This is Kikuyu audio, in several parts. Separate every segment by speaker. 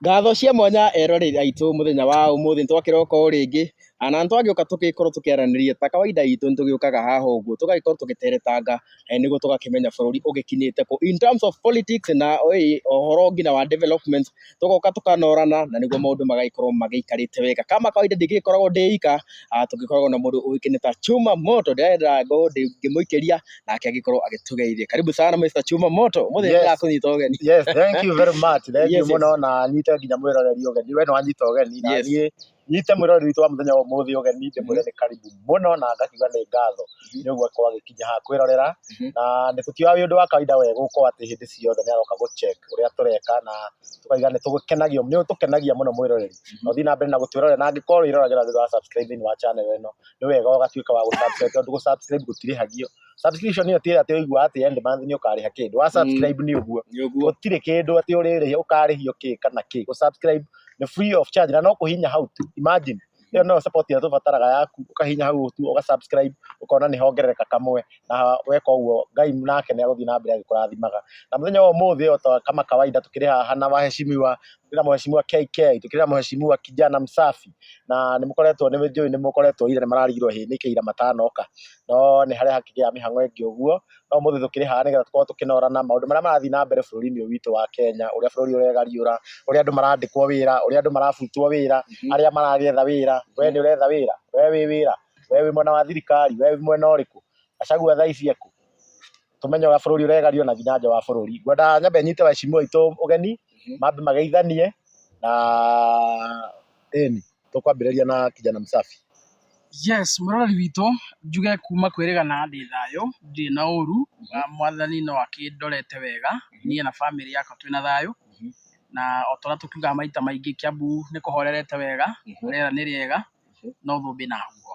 Speaker 1: Ngatho cia mwanya eroreri aitũ mũthenya wa ũmũthĩ nĩtwakĩroka o rĩngĩ na nĩtwagĩũka tũgĩkorwo tũkĩaranĩria ta kawaida itũ nĩtũgĩũkaga haha ũguo tũgagĩkorwo tũgĩteretanga nĩguo tũgakĩmenya bũrũri ũgĩkinyĩte kũ in terms of politics na ũhoro nginya wa development, tũgoka tũkanorana na nĩguo maũndũ magagĩkorwo magĩikarĩte wega. Kama kawaida ndingĩgĩkoragwo ndĩ ika, tũgĩkoragwo na mũndũ ũĩkaine ta Chuma Moto, ndĩrenda ngorwo ngĩmũikĩria nake agĩkorwo agĩtũgeithia. Karibu sana Mr. Chuma Moto, ũmũthĩ nĩ ndakũnyita ũgeni.
Speaker 2: Yes, thank you very much. Thank you mũno na nyite nginya mwĩroreri ũgeni. We nĩ wanyita ũgeni na niĩ nyite mwĩroreri witũ wa mũthenya wa ũmũthĩ ũgeni ndĩmwĩre nĩ karibu mũno na ngakiuga nĩ ngatho nĩ ũguo akorwo agĩkinya haha kwĩrorera na nĩ tũtiũĩ wĩ ũndũ wa kawaida we gũkorwo atĩ hĩndĩ ciothe nĩ aroka gũ check ũrĩa tũreka na tũkauga nĩ tũkenagio nĩ ũtũkenagia mũno mwĩroreri na ũthiĩ na mbere na gũtwĩrorera na angĩkorwo wĩroragĩra thutha wa subscribe thĩinĩ wa channel ĩno nĩ wega ũgatuĩka wa gũ subscribe tondũ gũ subscribe gũtirĩhagio. Subscription ĩyo ti atĩ ũigua atĩ end month nĩ ũkarĩha kĩndũ, wa subscribe nĩ ũguo,
Speaker 1: Nĩ ũguo.
Speaker 2: Gũtirĩ kĩndũ atĩ ũrĩrĩhia ũkarĩhio kĩ kana kĩ, gũ subscribe nĩ free of charge na no kũhihinya hau tu, imagine ĩyo nĩyo support ĩrĩa tũbataraga yaku, ũkahihinya hau tu ũga subscribe ũkona nĩ hongerereka kamwe na weka ũguo Ngai nake nĩ agũthiĩ na mbere agĩkũrathimaga. Na mũthenya wa ũmũthĩ o ta kama kawaida tũkĩrĩ haha na waheshimiwa, tũkĩrĩ na mheshimiwa KK, tũkĩrĩ na mheshimiwa kijana msafi na nĩ mũkoretwo nĩ njũĩ nĩ mũkoretwo ira nĩ mararigirwo hĩ nĩkĩ ira matanoka, no nĩ harĩa hakĩgĩa mĩhang'o ĩngĩ ũguo, no ũmũthĩ tũkĩrĩ haha nĩgetha tũkorwo tũkĩnorana maũndũ marĩa marathiĩ na mbere bũrũri-inĩ ũyũ witũ wa Kenya, ũrĩa bũrũri ũregariũra, ũrĩa andũ marandĩkwo wĩra, ũrĩa andũ marabutwo wĩra, arĩa maragĩetha wĩra, we nĩ ũretha wĩra, we wĩ wĩra, we wĩ mwena wa thirikari, we wĩ mwena ũrĩkũ, Gachagua thaa ici ekũ? Tũmenye ũrĩa bũrũri ũregariũra na nginya nja wa bũrũri. Ngwendaga nyambe nyite waheshimiwa aitũ ũgeni, mambe mageithanie na ĩni, tũkwambĩrĩria na kijana msafi.
Speaker 3: Yes, mwĩroreri witũ, njuge kuma kwĩrĩgana ndĩ thayũ, ndirĩ na ũru, mwathani no akĩndorete wega, niĩ na bamĩrĩ yakwa twĩna thayũ, na o ta ũrĩa tũkiugaga maita maingĩ Kiambu nĩ kũhorerete wega, rĩera nĩ rĩega, no thũmbĩ na huho.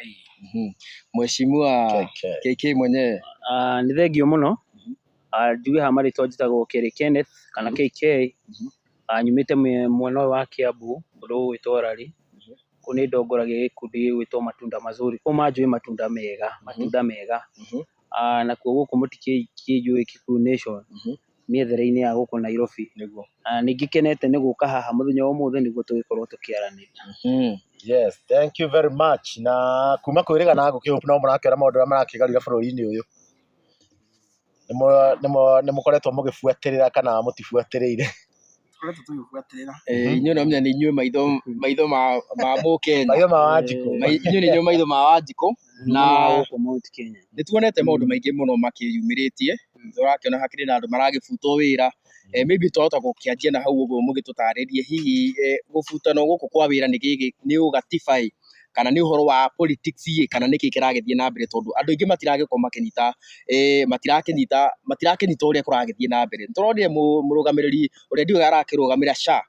Speaker 3: Ĩĩ.
Speaker 1: Mheshimiwa
Speaker 2: KK.
Speaker 1: KK mwenyewe.
Speaker 4: Ah, nĩ thengio mũno. Ah, njuge haha marĩtwa njĩtagwo Kerĩ Kenneth kana KK. Ah, nyumĩte mwena ũyũ wa Kiambu kũndũ gũgwĩtwo Rari. Kũu nĩ ndongoragia gĩkundi gĩgwĩtwo Matunda Mazuri. Kũu manjũĩ matunda mega, matunda mega. Ah, nakuo gũkũ mũtikĩnjũĩ Kikuyu Nation. Mĩethere-inĩ ya gũkũ Nairobi.
Speaker 1: Nĩguo.
Speaker 4: Na nĩ ngĩkenete nĩ gũka haha mũthenya wa ũmũthĩ nĩguo tũgĩkorwo tũkĩaranĩria.
Speaker 2: Yes, thank you very much. Na kuma kwĩrĩga na ngũkĩ no mũrakĩona maũndũ marĩa marakĩgarũra bũrũri-inĩ ũyũ. Nĩ mũkoretwo mũgĩbuatĩrĩra kana mũtibuatĩrĩire?
Speaker 3: Tũkoretwo tũgĩbuatĩrĩra.
Speaker 1: Inyuĩ no menya nĩ inyuĩ maitho maitho ma mũkenya.
Speaker 2: Maitho ma Wanjikũ.
Speaker 1: Inyuĩ nĩ inyuĩ maitho ma Wanjikũ. Na
Speaker 4: gũkũ Mount Kenya.
Speaker 1: Nĩ tuonete maũndũ maingĩ mũno makĩyumĩrĩtie, tũrakĩona hakĩrĩ na andũ maragĩbutwo wĩra, maybe twahota gũkĩanjia na hau ũguo mũgĩtũtarĩrie hihi gũbutana gũkũ kwa wĩra nĩ ũgatiba ĩ, kana nĩ ũhoro wa politics ĩ, kana nĩkĩ kĩragĩthiĩ na mbere tondũ andũ aingĩ matiragĩkorwo makĩnyita, matirakĩnyita matirakĩnyita ũrĩa kũragĩthiĩ na mbere. Nĩ tũronire mũrũgamĩrĩri ũrĩa ndiũĩ arakĩrũgamĩrĩra SHA,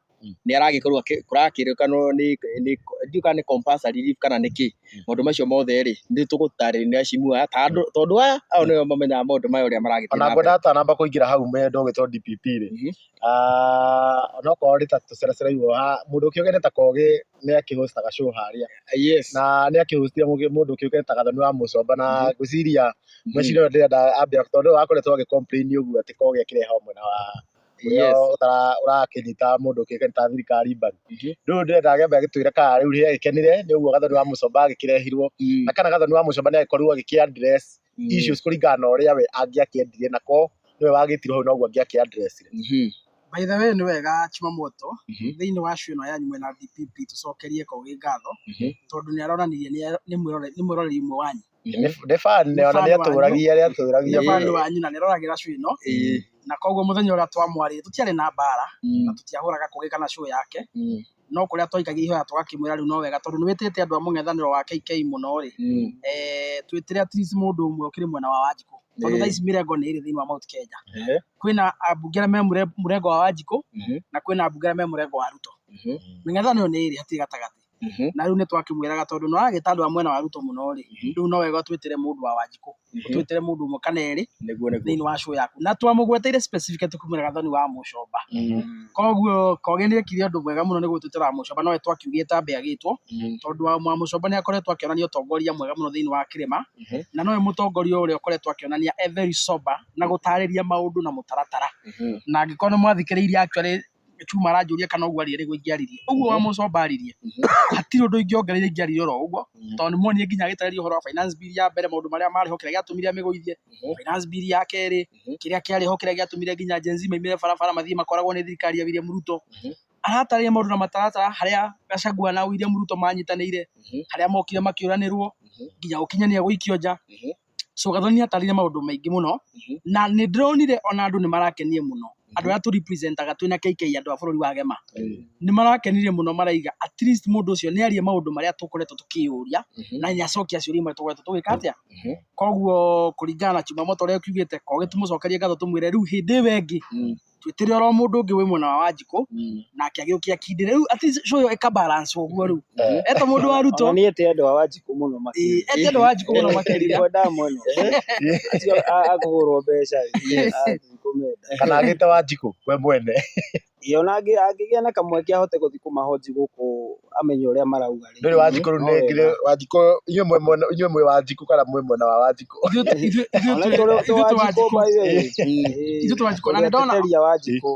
Speaker 1: nĩ aragĩkorwo kũrakĩrĩkanwo nĩ ndiũĩ kana nĩ compulsory leave kana nĩ kĩ, maũndũ macio mothe rĩ, nĩ tũgũtarĩrio nĩ acimu aya tondũ aya aya nĩo mamenyaga maũndũ maya ũrĩa maragĩthiĩ
Speaker 2: Ona
Speaker 1: na mbere.
Speaker 2: ngwenda atanamba kũingĩra hau mũndũ ũgwĩtwo DPP rĩ, onokorwo nĩ ta tũceracereirwo haha, mũndũ ũkĩũĩkaine ta Kogĩ nĩ akĩhostaga show harĩa. Na nĩ akĩhostire mũndũ ũkĩũĩkaine ta Gathoni wa Mũcomba na ngwĩciria ngwĩciria ũyũ ndĩrenda ambe tondũ nĩwe wakoretwo agĩ complain ũguo atĩ Kogĩ akĩreha mwena wa ũrĩa ũrakĩnyita mũndũ ũkĩũĩkaine ta thirikari mbaru. Rĩu ndĩrenda akĩambe agĩtwĩre kana rĩu nĩ agĩkenire nĩ ũguo Gathoni wa Mũcomba agĩkĩrehirwo, na kana Gathoni wa Mũcomba nĩ agĩkorirwo agĩkĩ address issues kũringana na ũrĩa we angĩakĩendire na ko nĩwe wagĩtirwo hau noguo angĩakĩ address ire.
Speaker 3: By the way nĩ wega Chimamoto thĩinĩ wa show ĩno yanyu mwena DPP tũcokerie Kogi ngatho tondũ nĩ aronanirie nĩ mwĩroreri ũmwe wanyu.
Speaker 2: Nĩ fan
Speaker 3: Nĩ
Speaker 2: ona
Speaker 3: fan
Speaker 2: nĩ atũragia nĩ atũragia
Speaker 3: Nĩ fan wanyu na nĩ aroragĩra show ĩno na koguo mũthenya ũrĩa twamwarĩrie tũtiarĩ na mbara na tũtiahũraga Kogi kana show yake no kũrĩa twaikagia ihoya tũgakĩmwĩra rĩu no wega tondũ nĩ wĩtĩte andũ a mũng'ethanĩro wa KK mũno rĩ, twĩtĩre at least mũndũ ũmwe ũkĩrĩ mwena wa Wanjikũ tondũ thaa ici mĩrengo nĩ ĩrĩ thĩinĩ wa Mount Kenya. Kwĩna ambunge arĩa me mũrengo wa Wanjikũ na kwĩna ambunge arĩa me mũrengo wa Ruto. Mĩng'ethanĩro nĩ ĩrĩ hatirĩ gatagatĩ. Na rĩu nĩ twakĩmwĩraga tondũ nĩ ũragĩta andũ a mwena wa Ruto mũno rĩ, rĩu no wega ũtwĩtĩre mũndũ wa Wanjikũ, ũtwĩtĩre mũndũ ũmwe kana erĩ thĩinĩ wa show yaku. Na twamũgweteire specific tũkĩmwĩra Gathoni wa Mũcomba. Koguo Kogi nĩ ekire ũndũ mwega mũno nĩ gũtwĩtĩra wa Mũcomba nowe twakiugĩte ambe agĩtwo, tondũ wa Mũcomba nĩ akoretwo akĩonania ũtongoria mwega mũno thĩinĩ wa kĩrĩma, na nowe mũtongoria ũrĩa ũkoretwo akĩonania e very sober na gũtarĩria maũndũ na mũtaratara. Na angĩkorwo nĩ mwathikĩrĩirie actually Chuma aranjũria kana ũguo aririe nĩguo ingĩaririe ũguo wa Mũcomba aririe hatirĩ ũndũ ingĩongereire ingĩaririe oro ũguo tondũ nĩ muonire nginya agĩtarĩria ũhoro wa finance bill ya mbere maũndũ marĩa marĩ ho kĩrĩa gĩatũmire amĩgũithie finance bill ya kerĩ kĩrĩa kĩarĩ ho kĩrĩa gĩatũmire nginya Gen Z maimĩre barabara mathiĩ makoragwo nĩ thirikari ya William Ruto aratarĩria maũndũ na mataratara harĩa Gachagua na William Ruto manyitanĩire harĩa mokire makĩũranĩrwo nginya gũkinya gũikio nja so Gathoni nĩ atarĩirie maũndũ maingĩ mũno na nĩ ndĩronire ona andũ nĩ marakenire mũno andũ arĩa tũ representaga twĩna KK andũ a bũrũri wa Gema nĩ marakenirie mũno maraiga at least mũndũ ũcio nĩ arie maũndũ marĩa tũkoretwo tũkĩyũria na nĩ acokia ciũria imwe tũkoretwo tũgĩka atĩa koguo kũringana na Chumamoto ũrĩa ũkiugĩte koge tũmũcokerie ngatho tũmwĩre rĩu hĩndĩ ĩyo ĩngĩ twĩtĩre oro mũndũ ũngĩ wĩ mwena wa Wanjikũ nake agĩũke akindĩre rĩu at least show ĩyo ĩka balance ũguo rĩu eta mũndũ wa Ruto
Speaker 4: Ona niĩ ete andũ a Wanjikũ mũno makĩria.
Speaker 3: Ete andũ a Wanjikũ mũno makĩria
Speaker 4: Ndikwendaga mwena ũcio. Acio akũgũrwo mbeca ĩ, ndikũmenda.
Speaker 2: Kana agĩte Wanjikũ we mwene.
Speaker 4: Ĩ ona angĩgĩa na kamweke ahote gũthiĩ kũmahoji gũkũ amenye ũrĩa marauga rĩ.
Speaker 2: Ndũrĩ Wanjikũ rĩu
Speaker 4: No
Speaker 2: nĩ
Speaker 4: wega.
Speaker 2: Wanjikũ inyuĩ mwĩ mwena inyuĩ mwĩ Wanjikũ kana mwĩ mwena wa Wanjikũ.
Speaker 3: Ithuĩ
Speaker 4: Ona tũrĩ
Speaker 3: ithuĩ
Speaker 4: twĩ
Speaker 3: twĩ
Speaker 4: Wanjikũ
Speaker 3: Wanjikũ
Speaker 4: by the way.
Speaker 3: Ithuĩ twĩ Wanjikũ na nĩ ndona
Speaker 4: Tũrĩ ateteria Wanjikũ.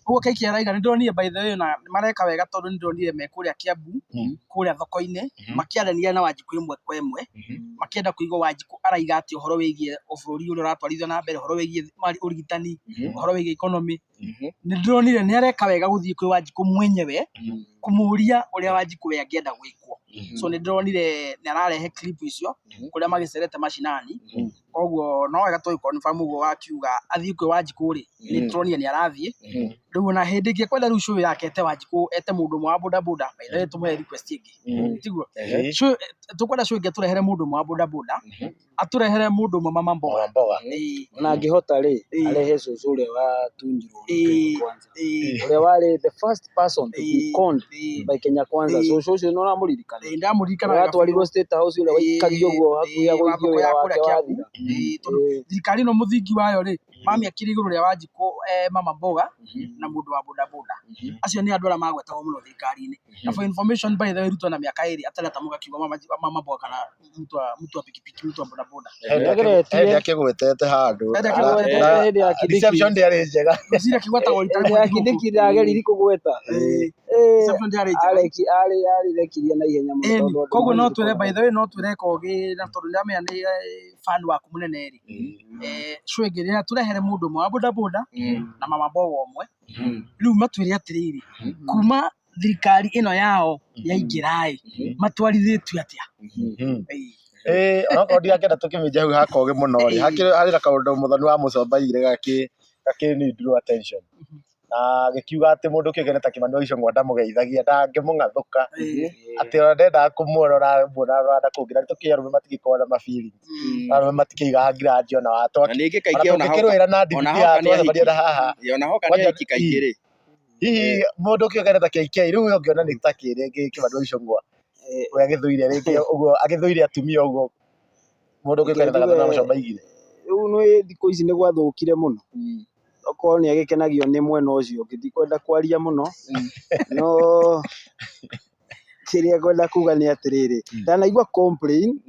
Speaker 3: Ũguo KK araiga nĩ ndonire by the way na nĩ mareka wega tondũ nĩ ndonire me kũrĩa Kiambu kũrĩa thoko-inĩ makĩaranĩria na Wanjikũ ĩmwe kwa ĩmwe makĩenda kũigua Wanjikũ araiga atĩa ũhoro wĩgiĩ bũrũri ũrĩa ũratwarithio na mbere ũhoro wĩgiĩ ũrigitani ũhoro wĩgiĩ economy nĩ ndĩronire nĩ areka wega gũthiĩ kwĩ Wanjikũ mwenyewe kũmũria ũrĩa Wanjikũ we angĩenda gwĩkwo so nĩ ndĩronire nĩ ararehe clip icio kũrĩa magĩcerete macinani koguo no wega tũgĩ confirm ũguo wakiuga athiĩ kwĩ Wanjikũ rĩ nĩ tũronire nĩ arathiĩ rĩu ona hĩndĩ ĩngĩ kwenda rĩu show yake ete Wanjikũ ete mũndũ ũmwe wa boda boda by the way tũmũhe request ĩngĩ tiguo Show- tũkwenda show ĩngĩ atũrehere mũndũ ũmwe wa boda boda atũrehere mũndũ ũmwe mama mboga
Speaker 2: Mama mboga.
Speaker 3: Ĩĩ,
Speaker 4: Ona angĩhota rĩ,
Speaker 3: Ĩĩ.
Speaker 4: arehe cũcũ ũrĩa watunyirwo nĩ
Speaker 3: Ĩĩ.
Speaker 4: Kenya Kwanza.
Speaker 3: ĩĩ,
Speaker 4: Ũrĩa warĩ the first person to be
Speaker 3: Ĩĩ.
Speaker 4: conned
Speaker 3: ĩĩ,
Speaker 4: by Kenya Kwanza.
Speaker 3: Ĩĩ.
Speaker 4: Cũcũ ũcio nĩ ũramũririkana?
Speaker 3: ĩĩ, ndamũririkana
Speaker 4: Ũrĩa
Speaker 3: wega
Speaker 4: watwarirwo
Speaker 3: biũ.
Speaker 4: State House ũrĩa waikagio ũguo hakuhĩ
Speaker 3: Ĩĩ,
Speaker 4: agũithio
Speaker 3: wa thoko
Speaker 4: wĩra
Speaker 3: ya
Speaker 4: wake
Speaker 3: kũrĩa Kiambu.
Speaker 4: wathira.
Speaker 3: Ĩĩ, tondũ
Speaker 4: Ĩĩ.
Speaker 3: thirikari ĩno mũthingi wayo rĩ mamĩakire igũrũ rĩa Wanjikũ mama mboga na mũndũ wa boda boda acio nĩ andũ arĩa magwetagwo mũno thirikari-inĩ na for information by the way Ruto na mĩaka ĩrĩ atarĩ kiugo mama mboga kana mtu wa pikipiki mtu wa boda boda
Speaker 4: Nĩageretie.
Speaker 2: Hĩndĩ akĩgwetete handũ.
Speaker 3: Hĩndĩ
Speaker 2: Na-
Speaker 4: Agwetete
Speaker 2: na-
Speaker 4: hĩndĩ ya Kindiki.
Speaker 2: Reception ndĩarĩ njega.
Speaker 3: ngwĩciria kĩgwetagwo rita
Speaker 4: Hĩndĩ
Speaker 3: rĩmwe
Speaker 4: ya Kindiki ndageririe kũgweta.
Speaker 2: Ĩĩ.
Speaker 4: Ĩĩ,
Speaker 3: Reception ndĩarĩ njega
Speaker 4: arĩrekirie na ihenya mũno
Speaker 3: Ĩni,
Speaker 4: tondũ andũ
Speaker 3: koguo no
Speaker 4: manjĩtie
Speaker 3: twĩre by
Speaker 4: kũrora.
Speaker 3: the way no twĩre Kogi na tondũ nĩndamenya nĩ fan waku mũnene rĩ show ĩngĩ rĩrĩa tũrehere mũndũ ũmwe wa boda boda na mama mboga ũmwe rĩu matwĩre atĩrĩrĩ kuma thirikari ĩno yao yaingĩra ĩ matwarithĩtio atĩa Ĩĩ.
Speaker 2: Ĩĩ onokorwo ndigakĩenda tũkĩmĩnjia hau ha Kogi mũno rĩ hakĩrĩ harĩ na kaũndũ Mũthoni wa Mũcomba aigire gakĩ gakĩ draw attention na gĩkiuga atĩ mũndũ kĩũngane ta Kĩmani wa Ichung'wa ndamũgeithagia ndangĩmũng'athũka atĩ ona ndendaga kũmuona ũramuona rũranda kũngĩ na nĩtũkĩũĩ arũme matingĩkorwo na ma feelings arũme matikĩigaga grudge ona wa
Speaker 1: Na ningĩ
Speaker 2: ona
Speaker 1: kaingĩ ona hoka
Speaker 2: tũngĩkĩrũĩra na
Speaker 1: ona
Speaker 2: ndibiti
Speaker 1: hoka
Speaker 2: ya
Speaker 1: nĩ
Speaker 2: twacemania
Speaker 1: ahiki
Speaker 2: na haha
Speaker 1: ona hoka nĩ
Speaker 2: kwanja
Speaker 1: ahiki kaingĩ rĩ
Speaker 2: hihi mũndũ kĩũngane ta KK rĩu ũngĩona nĩ ta kĩ rĩngĩ Kĩmani wa Ichung'wa we agĩthũire rĩngĩ ũguo agĩthũire atumia ũguo mũndũ
Speaker 4: Reke
Speaker 2: kĩũngane ta Gathoni wa
Speaker 4: njuge
Speaker 2: Mũcomba aigire
Speaker 4: rĩu nĩ thikũ ici nĩ gwathũkire mũno okorwo nĩ agĩkenagio nĩ mwena ũcio ũngĩ ndikwenda kwaria mũno no kĩrĩa ngwenda kuga nĩ atĩrĩrĩ ndanaigua complain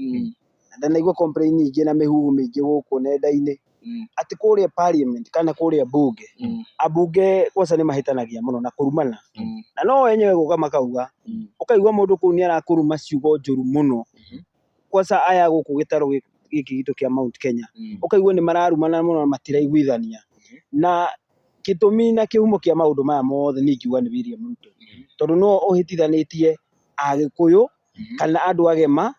Speaker 4: na ndanaigua complain nyingĩ na mĩhuhu mĩingĩ gũkũ nenda-inĩ atĩ kũrĩa parliament kana kũrĩa bunge ambunge kwanza nĩ mahĩtanagia mũno na kũrumana na no enyewe gũka makauga ũkaigua mũndũ kũu nĩ arakũruma ciugo njũru mũno kwanza aya gũkũ gĩtarũ gĩkĩ gitũ kĩa Mount Kenya ũkaigua nĩ mararumana mũno na matiraiguithania na gĩtũmi na kĩhumo kĩa maũndũ maya mothe niĩ ingiuga nĩ William Ruto tondũ no ũhĩtithanĩtie Agĩkũyũ kana andũ agema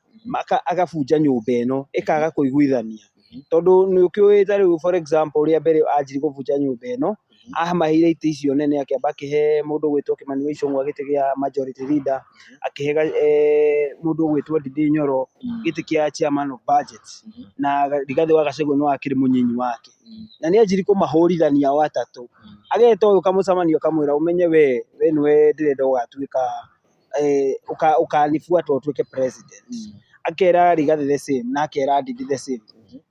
Speaker 4: agabunja nyũmba ĩno ĩkaga kũiguithania tondũ nĩ ũkĩũĩ ta rĩu for example rĩa mbere anjirie kũbunja nyũmba ĩno amaheire itĩ icio nene akĩamba akĩhe mũndũ ũgwĩtwo Kĩmani wa Ichung'wa gĩtĩ kĩa majority leader akĩhe mũndũ ũgwĩtwo Ndindi Nyoro gĩtĩ kĩa chairman of budget na Rigathĩ wa Gachagua nĩ wakĩrĩ mũnyinyi wake na nĩ anjirie kũmahũrithania o atatũ ageta ũyũ kamũcemanio akamwĩra ũmenye we we nĩwe ndĩrenda ũgatuĩka ũkanibuata ũtuĩke president akera Rigathĩ the same na akera Ndindi the same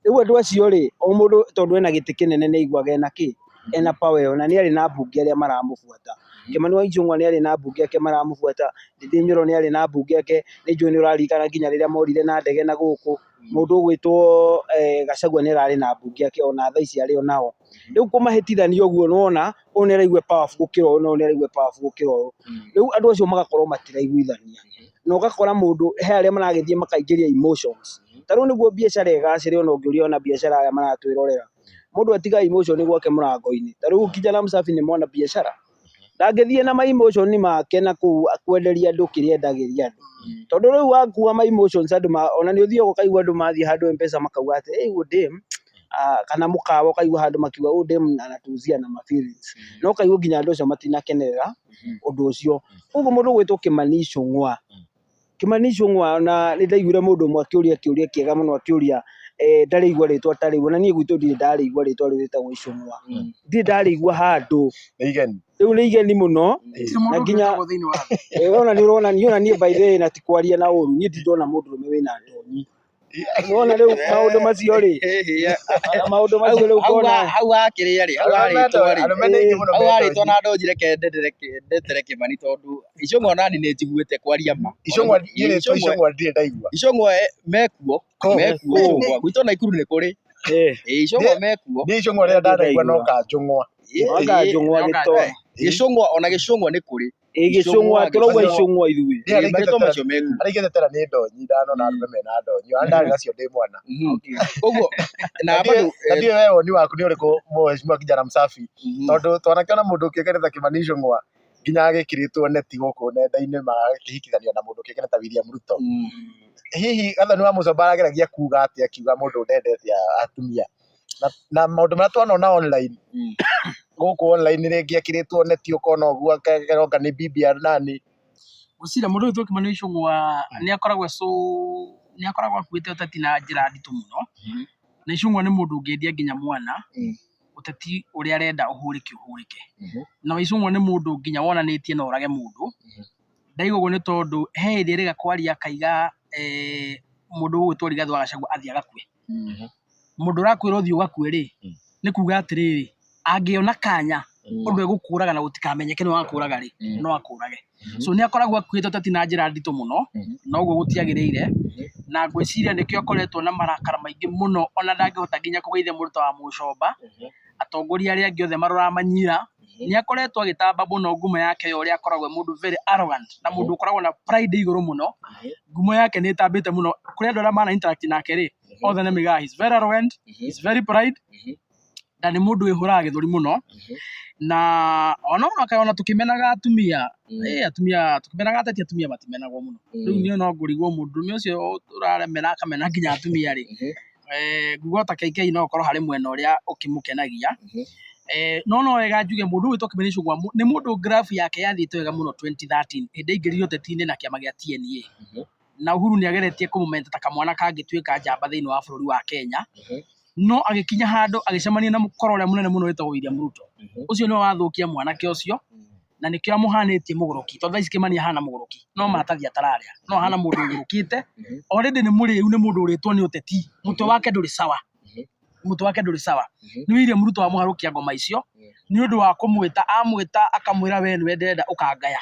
Speaker 4: rĩu andũ acio rĩ o mũndũ tondũ ena gĩtĩ kĩnene nĩ aiguaga ena kĩ ena power ĩyo na nĩ arĩ na ambunge arĩa maramũbuata Kimani wa Ichung'wa nĩ arĩ na mbunge ake maramũbuata, Ndindi Nyoro nĩ arĩ na mbunge ake, nĩ njũĩ nĩ ũraririkana nginya rĩrĩa morire na ndege na gũkũ, mũndũ ũgwĩtwo Gachagua nĩ ararĩ na mbunge ake ona thaa ici arĩ o nao. Rĩu kũmahĩtithania ũguo nĩ wona, ũyũ nĩ araigua e powerful gũkĩra ũyũ na ũyũ nĩ araigua e powerful gũkĩra ũyũ. Rĩu andũ acio magakorwo matiraiguithania. Na ũgakora mũndũ, he arĩa maragĩthiĩ makaingĩria emotions. Ta rĩu nĩguo biacara ĩgacĩre ona ũngĩũria ona biacara arĩa maratwĩrorera, mũndũ atigaga emotion gwake mũrango-inĩ. Ta rĩu kijana Msafi nĩ mwana biacara, ndangĩthiĩ na ma emotion make na kũu kwenderia andũ kĩrĩa endagĩria andũ. Tondũ rĩu wakua ma emotions andũ ona nĩ ũthiaga ũkaigua andũ mathiĩ handũ M-Pesa makauga atĩ ĩ ũyũ dem kana mũkawa ũkaigua handũ makiuga ũyũ dem anatuuzia na ma feelings. Na ũkaigua nginya andũ acio matinakenerera ũndũ ũcio. Koguo mũndũ ũgwĩtwo Kimani Ichung'wa, Kimani Ichung'wa ona nĩ ndaiguire mũndũ ũmwe akĩũria kĩũria kĩega mũno akĩũria ndarĩ aigua rĩtwa ta rĩu, ona niĩ gwitũ ndirĩ ndarĩigua rĩtwa rĩu rĩtagwo Ichung'wa. Ndirĩ ndarĩigua handũ.
Speaker 2: Nĩ igeni.
Speaker 4: Rĩu nĩ igeni mũno.
Speaker 3: Gũtirĩ mũndũ
Speaker 4: Na
Speaker 3: ũngĩ
Speaker 4: nginya
Speaker 3: wĩtagwo thĩinĩ wa thĩ.
Speaker 4: Ona nĩ ũrona niĩ ona niĩ by the way na ti kwaria na ũru, niĩ ndirĩ ndona mũndũrũme wĩna ndonyi. Nĩwona rĩu maũndũ macio rĩ, maũndũ macio rĩu
Speaker 1: Hau
Speaker 4: ngona
Speaker 1: hau hakĩrĩa rĩ, hau harĩtwo rĩ,
Speaker 2: Arũme nĩ aingĩ mũno
Speaker 1: hau
Speaker 2: me
Speaker 1: harĩtwo
Speaker 2: ndonyi.
Speaker 1: na ndonyi reke ndetere Kĩmani tondũ Ichung'wa nani nĩ njiguĩte kwaria ma.
Speaker 2: Ichung'wa niĩ rĩtwa
Speaker 1: Ichung'wa
Speaker 2: Ichung'wa ndirĩ ndaigua.
Speaker 1: Ichung'wa mekuo,
Speaker 2: Kũ?
Speaker 1: mekuo
Speaker 4: Kũ?
Speaker 1: Ichung'wa. Gwitũ Naikuru nĩ kũrĩ. Ichung'wa mekuo.
Speaker 2: Niĩ Ichung'wa rĩrĩa ndanaigua no kanjũng'wa.
Speaker 4: Anga njũng'wa gĩto.
Speaker 1: Gĩcũng'wa ona gĩcũng'wa nĩ kũrĩ.
Speaker 4: Ĩ gĩcũng'wa tũrauga
Speaker 2: Gĩcũng'wa.
Speaker 4: icũng'wa ithuĩ.
Speaker 2: Niĩ harĩa
Speaker 1: Marĩtwa
Speaker 2: ingĩtetera
Speaker 1: macio mekuo.
Speaker 2: harĩa ingĩtetera nĩ ndonyi ndanona arũme mena ndonyi. Ona ndarĩ nacio ndĩ mwana.
Speaker 1: Koguo na
Speaker 2: Na
Speaker 1: bado
Speaker 2: ndiũĩ we woni waku nĩ ũrĩkũ mheshimiwa kijana Msafi tondũ twanakĩona mũndũ ũkĩũĩkaine ta Kimani Ichung'wa nginya agĩkĩrĩtwo neti gũkũ nenda-inĩ magakĩhikithanio na mũndũ ũkĩũĩkaine ta William Ruto. Hihi Gathoni wa Mũcomba arageragia kuga atĩa akiuga mũndũ ndendete atumia na maũndũ marĩa twanona online gũkũ online rĩngĩ ekĩrĩtwo neti ũkona ũguo akeroka nĩ bibi ya nani.
Speaker 3: Ngwĩciria mũndũ ũyũ Kimani Ichung'wa nĩ akoragwo so nĩ akoragwo akuĩte ũteti na njĩra nditũ mũno. Na Ichung'wa nĩ mũndũ ũngĩendia nginya mwana ũteti ũrĩa arenda ũhũrĩke ũhũrĩke. Na Ichung'wa nĩ mũndũ nginya wonanĩtie no orage mũndũ. Ndaiga ũguo nĩ tondũ he hĩndĩ erĩga kwaria akaiga mũndũ ũgwĩtwo Rigathĩ wa Gachagua athiĩ agakue. Mũndũ ũrakwĩra ũthiĩ ũgakue rĩ, nĩ kuga atĩrĩrĩ, angĩona kanya ũndũ egũkũraga na gũtikamenyeke nĩ wakũraga rĩ, no akũrage. So nĩ akoragwo akuĩte ũteti na njĩra nditũ mũno, na ũguo gũtiagĩrĩire, na ngwĩciria nĩkĩo akoretwo na marakara maingĩ mũno ona ndangĩhota nginya kũgeithia mũndũ ta Wamũcomba, atongoria arĩa angĩ othe maroraga manyira, nĩ akoretwo agĩtamba mũno ngumo yake ya ũrĩa akoragwo e mũndũ very arrogant na mũndũ ũkoragwo na pride igũrũ mũno, ngumo yake nĩ ĩtambĩte mũno, kũrĩ andũ arĩa mana interact nake rĩ, othe nĩ moigaga he's very arrogant, he's very pride, na nĩ mũndũ wĩhũraga gĩthũri mũno, na ona ona tũkĩmenaga atumia, atumia tũkĩmenaga ateti atumia matimenagwo mũno, rĩu niĩ no ngũrigwo mũndũrũme ũcio ũraremera akamena nginya atumia rĩ, nguga ota KK no ũkorwo harĩ mwena ũrĩa ũkĩmũkenagia, no no wega njuge mũndũ ũyũ ũgwĩtwo Kimani Ichung'wa nĩ mũndũ graph yake yathiĩte wega mũno 2013 hĩndĩ aingĩrire ũteti-inĩ na kĩama gĩa TNA. Na Uhuru nĩ ageretie kũmũmenta ta kamwana kangĩtuĩka njamba thĩinĩ wa bũrũri wa Kenya, no agĩkinya handũ agĩcemania na mũkora ũrĩa mũnene mũno wĩtagwo William Ruto. Ũcio nĩwe wathũkia mwanake ũcio, na nĩkĩo amũhanĩtie mũgũrũki, tondũ thaa ici Kĩmani ahana mũgũrũki, no maratathi atararĩa, no ahana mũndũ ũgũrũkĩte, already nĩ mũrĩu nĩ mũndũ ũrĩtwo nĩ ũteti, mũtwe wake ndũrĩ sawa, mũtwe wake ndũrĩ sawa. Nĩ William Ruto wamũharũkia ngoma icio, nĩ ũndũ wa kũmwĩta, amwĩta akamwĩra we nĩwe ndĩrenda ũkangaya.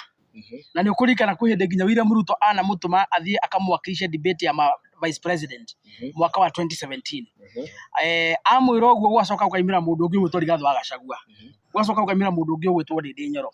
Speaker 3: Na nĩ ũkũririkana kwĩ hĩndĩ nginya William Ruto anamũtũma athiĩ akamũwakilishe debate ya ma vice president mwaka wa 2017. Amwĩra ũguo gwacoka gũkaumĩra mũndũ ũngĩ ũgwĩtwo Rigathĩ wa Gachagua. Gwacoka gũkaumĩra mũndũ ũngĩ ũgwĩtwo Ndindi Nyoro.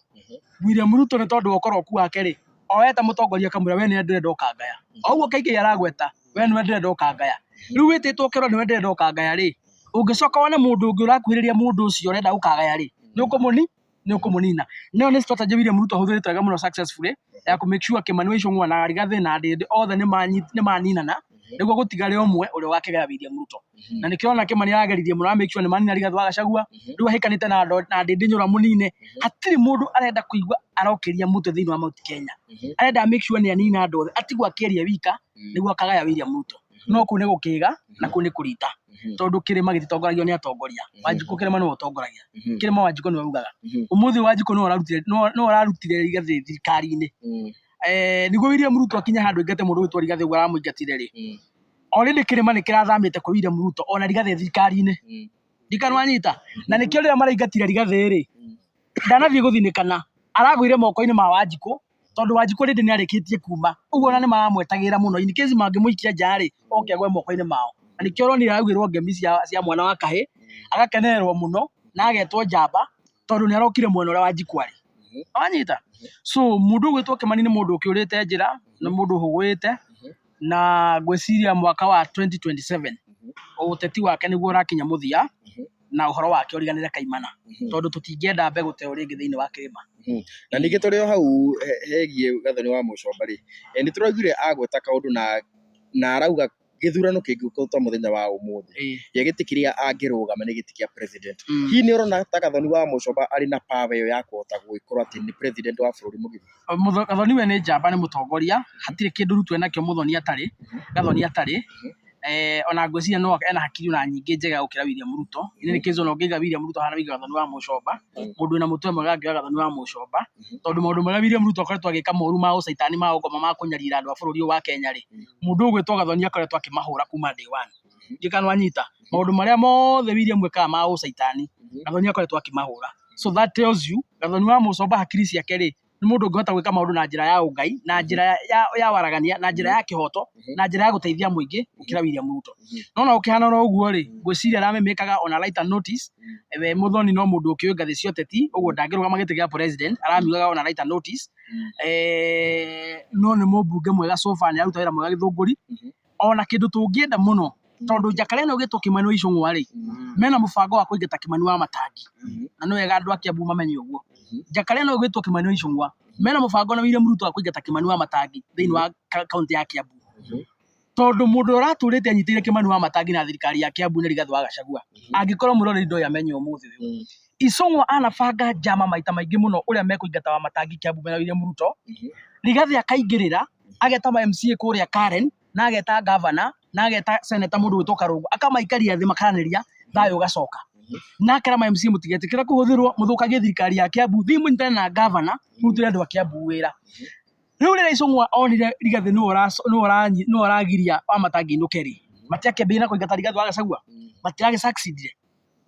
Speaker 3: William Ruto nĩ tondũ wa ũkoroku wake rĩ, oete mũtongoria akamwĩra we nĩwe ndĩrenda ũkangaya. O ũguo KK aragweta, we nĩwe ndĩrenda ũkangaya. Rĩu wĩtĩtwo ũkerwo nĩwe ndĩrenda ũkangaya rĩ, ũngĩcoka wone mũndũ ũngĩ ũrakuhĩrĩria mũndũ ũcio ũrenda gũkagaya rĩ, nĩ ũkũmũni nĩ ũkũmũnina. Na ĩyo nĩ strategy William Ruto ahũthĩrĩte wega mũno successfully ya kũ make sure Kimani wa Ichung'wa na Rigathĩ na Ndindi othe nĩ maninana nĩguo gũtigare ũmwe ũrĩa ũgakĩgaya William Ruto. Na nĩkĩo ona Kimani arageririe mũno make sure nĩ manina Rigathĩ wa Gachagua, rĩu ahĩkanĩte na Ndindi Nyoro amũnine. Hatirĩ mũndũ arenda kũigua arokĩria mũtwe thĩinĩ wa Mount Kenya. Arenda make sure nĩ anina andũ othe, atigwo akĩaria wika nĩguo akagaya William Ruto. No kũu nĩ gũkĩga na kũu nĩ kũrita tondũ kĩrĩma gĩtitongoragio nĩ atongoria. Wanjikũ kĩrĩma nĩwe ũtongoragia. Kĩrĩma Wanjikũ nĩwe ugaga. Ũmũthĩ Wanjikũ nĩwe ũrarutire nĩwe ũrarutire Rigathĩ thirikari-inĩ. Nĩguo William Ruto akinye handũ aingate mũndũ ũgwĩtwo Rigathĩ ũguo aramũingatire rĩ, already kĩrĩma nĩ kĩrathamĩte kwĩ William Ruto ona Rigathĩ e thirikari-inĩ. Ndikana wanyita? Na nĩkĩo rĩrĩa maraingatire Rigathĩ rĩ, ndanathiĩ gũthinĩkana. Aragũire moko-inĩ ma Wanjikũ tondũ Wanjikũ rĩndĩ nĩ arĩkĩtie kuma. Ũguo ona nĩ maramwetagĩrĩra mũno in case mangĩmũikia nja rĩ, oke agwe moko-inĩ mao. Na nĩkĩo ũronire araugĩrwo ngemi cia mwana wa kahĩĩ, agakenererwo mũno na agetwo njamba tondũ nĩ arokire mwena ũrĩa Wanjikũ arĩ. Wanyita? So mũndũ ũgwĩtwo Kĩmani nĩ mũndũ ũkĩũrĩte njĩra, nĩ mũndũ ũhũgũĩte na ngwĩciria mwaka wa 2027 ũteti wake nĩguo ũrakinya mũthia na ũhoro wake ũriganĩre kaimana tondũ tũtingĩenda mbegũ ta ĩyo rĩngĩ thĩinĩ wa kĩrĩma.
Speaker 1: Na ningĩ tũrĩ o hau hegiĩ Gathoni wa Mũcomba rĩ, nĩ tũraiguire agweta kaũndũ na arauga gĩthurano kĩngĩũka ta mũthenya wa ũmũthĩ, ye gĩtĩ kĩrĩa angĩrũgama nĩ gĩtĩ kĩa president. Hihi nĩ ũrona ta Gathoni wa Mũcomba arĩ na power ĩyo ya kũhota gũgĩkorwo atĩ nĩ president wa bũrũri mũgima?
Speaker 3: Gathoni we nĩ njamba nĩ mũtongoria, hatirĩ kĩndũ Ruto enakĩo Mũthoni atarĩ, Gathoni atarĩ. Ona ngwĩciria no ena hakiri ona nyingĩ njega gũkĩra William Ruto. In any case ona ũngĩiga William Ruto hana wĩige Gathoni wa Mũcomba, mũndũ wĩna mũtwe mwega angĩoya Gathoni wa Mũcomba, tondũ maũndũ marĩa William Ruto akoretwo agĩka moru ma ũcaitani ma ũngoma ma kũnyarira andũ a bũrũri ũyũ wa Kenya rĩ, mũndũ ũgwĩtwo Gathoni akoretwo akĩmahũra kuma day one. Ndiũĩ kana nĩwanyita, maũndũ marĩa mothe William ekaga ma ũcaitani, Gathoni akoretwo akĩmahũra. So that tells you Gathoni wa Mũcomba hakiri ciake rĩ, nĩ mũndũ ũngĩhota gwĩka maũndũ na njĩra ya ũngai, na njĩra ya waragania, na njĩra ya kĩhoto, na njĩra ya gũteithia mũingĩ gũkĩra William Ruto. No ona gũkĩhana oro ũguo rĩ, ngwĩciria aramĩmĩkaga on a lighter notice, we Mũthoni no mũndũ ũkĩũĩ ngathĩ cia ũteti, ũguo ndangĩrũgama gĩtĩ gĩa president, aramiugaga on a lighter notice, no nĩ mũmbunge mwega so far nĩ araruta wĩra mwega Gĩthũngũri, ona kĩndũ tũngĩenda mũno, tondũ njakara ĩno ĩgwĩtwo Kĩmani wa Icũng'wa rĩ, mena mũbango wa kũingata Kĩmani wa Matangi, na nĩ wega andũ a Kĩambu mamenye ũguo. Njakara ĩno ĩgwĩtwo Kĩmani wa Icũng'wa, mena mũbango na William Ruto wa kũingata Kĩmani wa Matangi thĩinĩ wa kaũntĩ ya Kĩambu. Tondũ mũndũ ũrĩa ũratũrĩte anyitĩrĩire Kĩmani wa Matangi na thirikari ya Kĩambu nĩ Rigathĩ wa Gachagua, angĩkorwo mwĩroreri ndoĩ amenye ũmũthĩ ũyũ. Icũng'wa anabanga njama maita maingĩ mũno ũrĩa mekũingata Wamatangi Kĩambu mena William Ruto, Rigathĩ akaingĩrĩra, ageta ma MCA kũrĩa Karen, na ageta gavana, na ageta senator mũndũ ũgwĩtwo Karũngũ, akamaikaria thĩ makaranĩria, thayũ ũgacoka. Na akera ma MCA mũtigetĩkĩre kũhũthĩrwo mũthũkagie thirikari ya Kĩambu, thiĩi mũnyitane na gavana mũrutĩre andũ a Kĩambu wĩra. Rĩu rĩrĩa Icũng'wa onire Rigathĩ nĩwe ũragiria Wamatangi ainũke rĩ, matiakĩambĩrĩirie na kũingata Rigathĩ wa Gachagua? Matiragĩ succeed ire?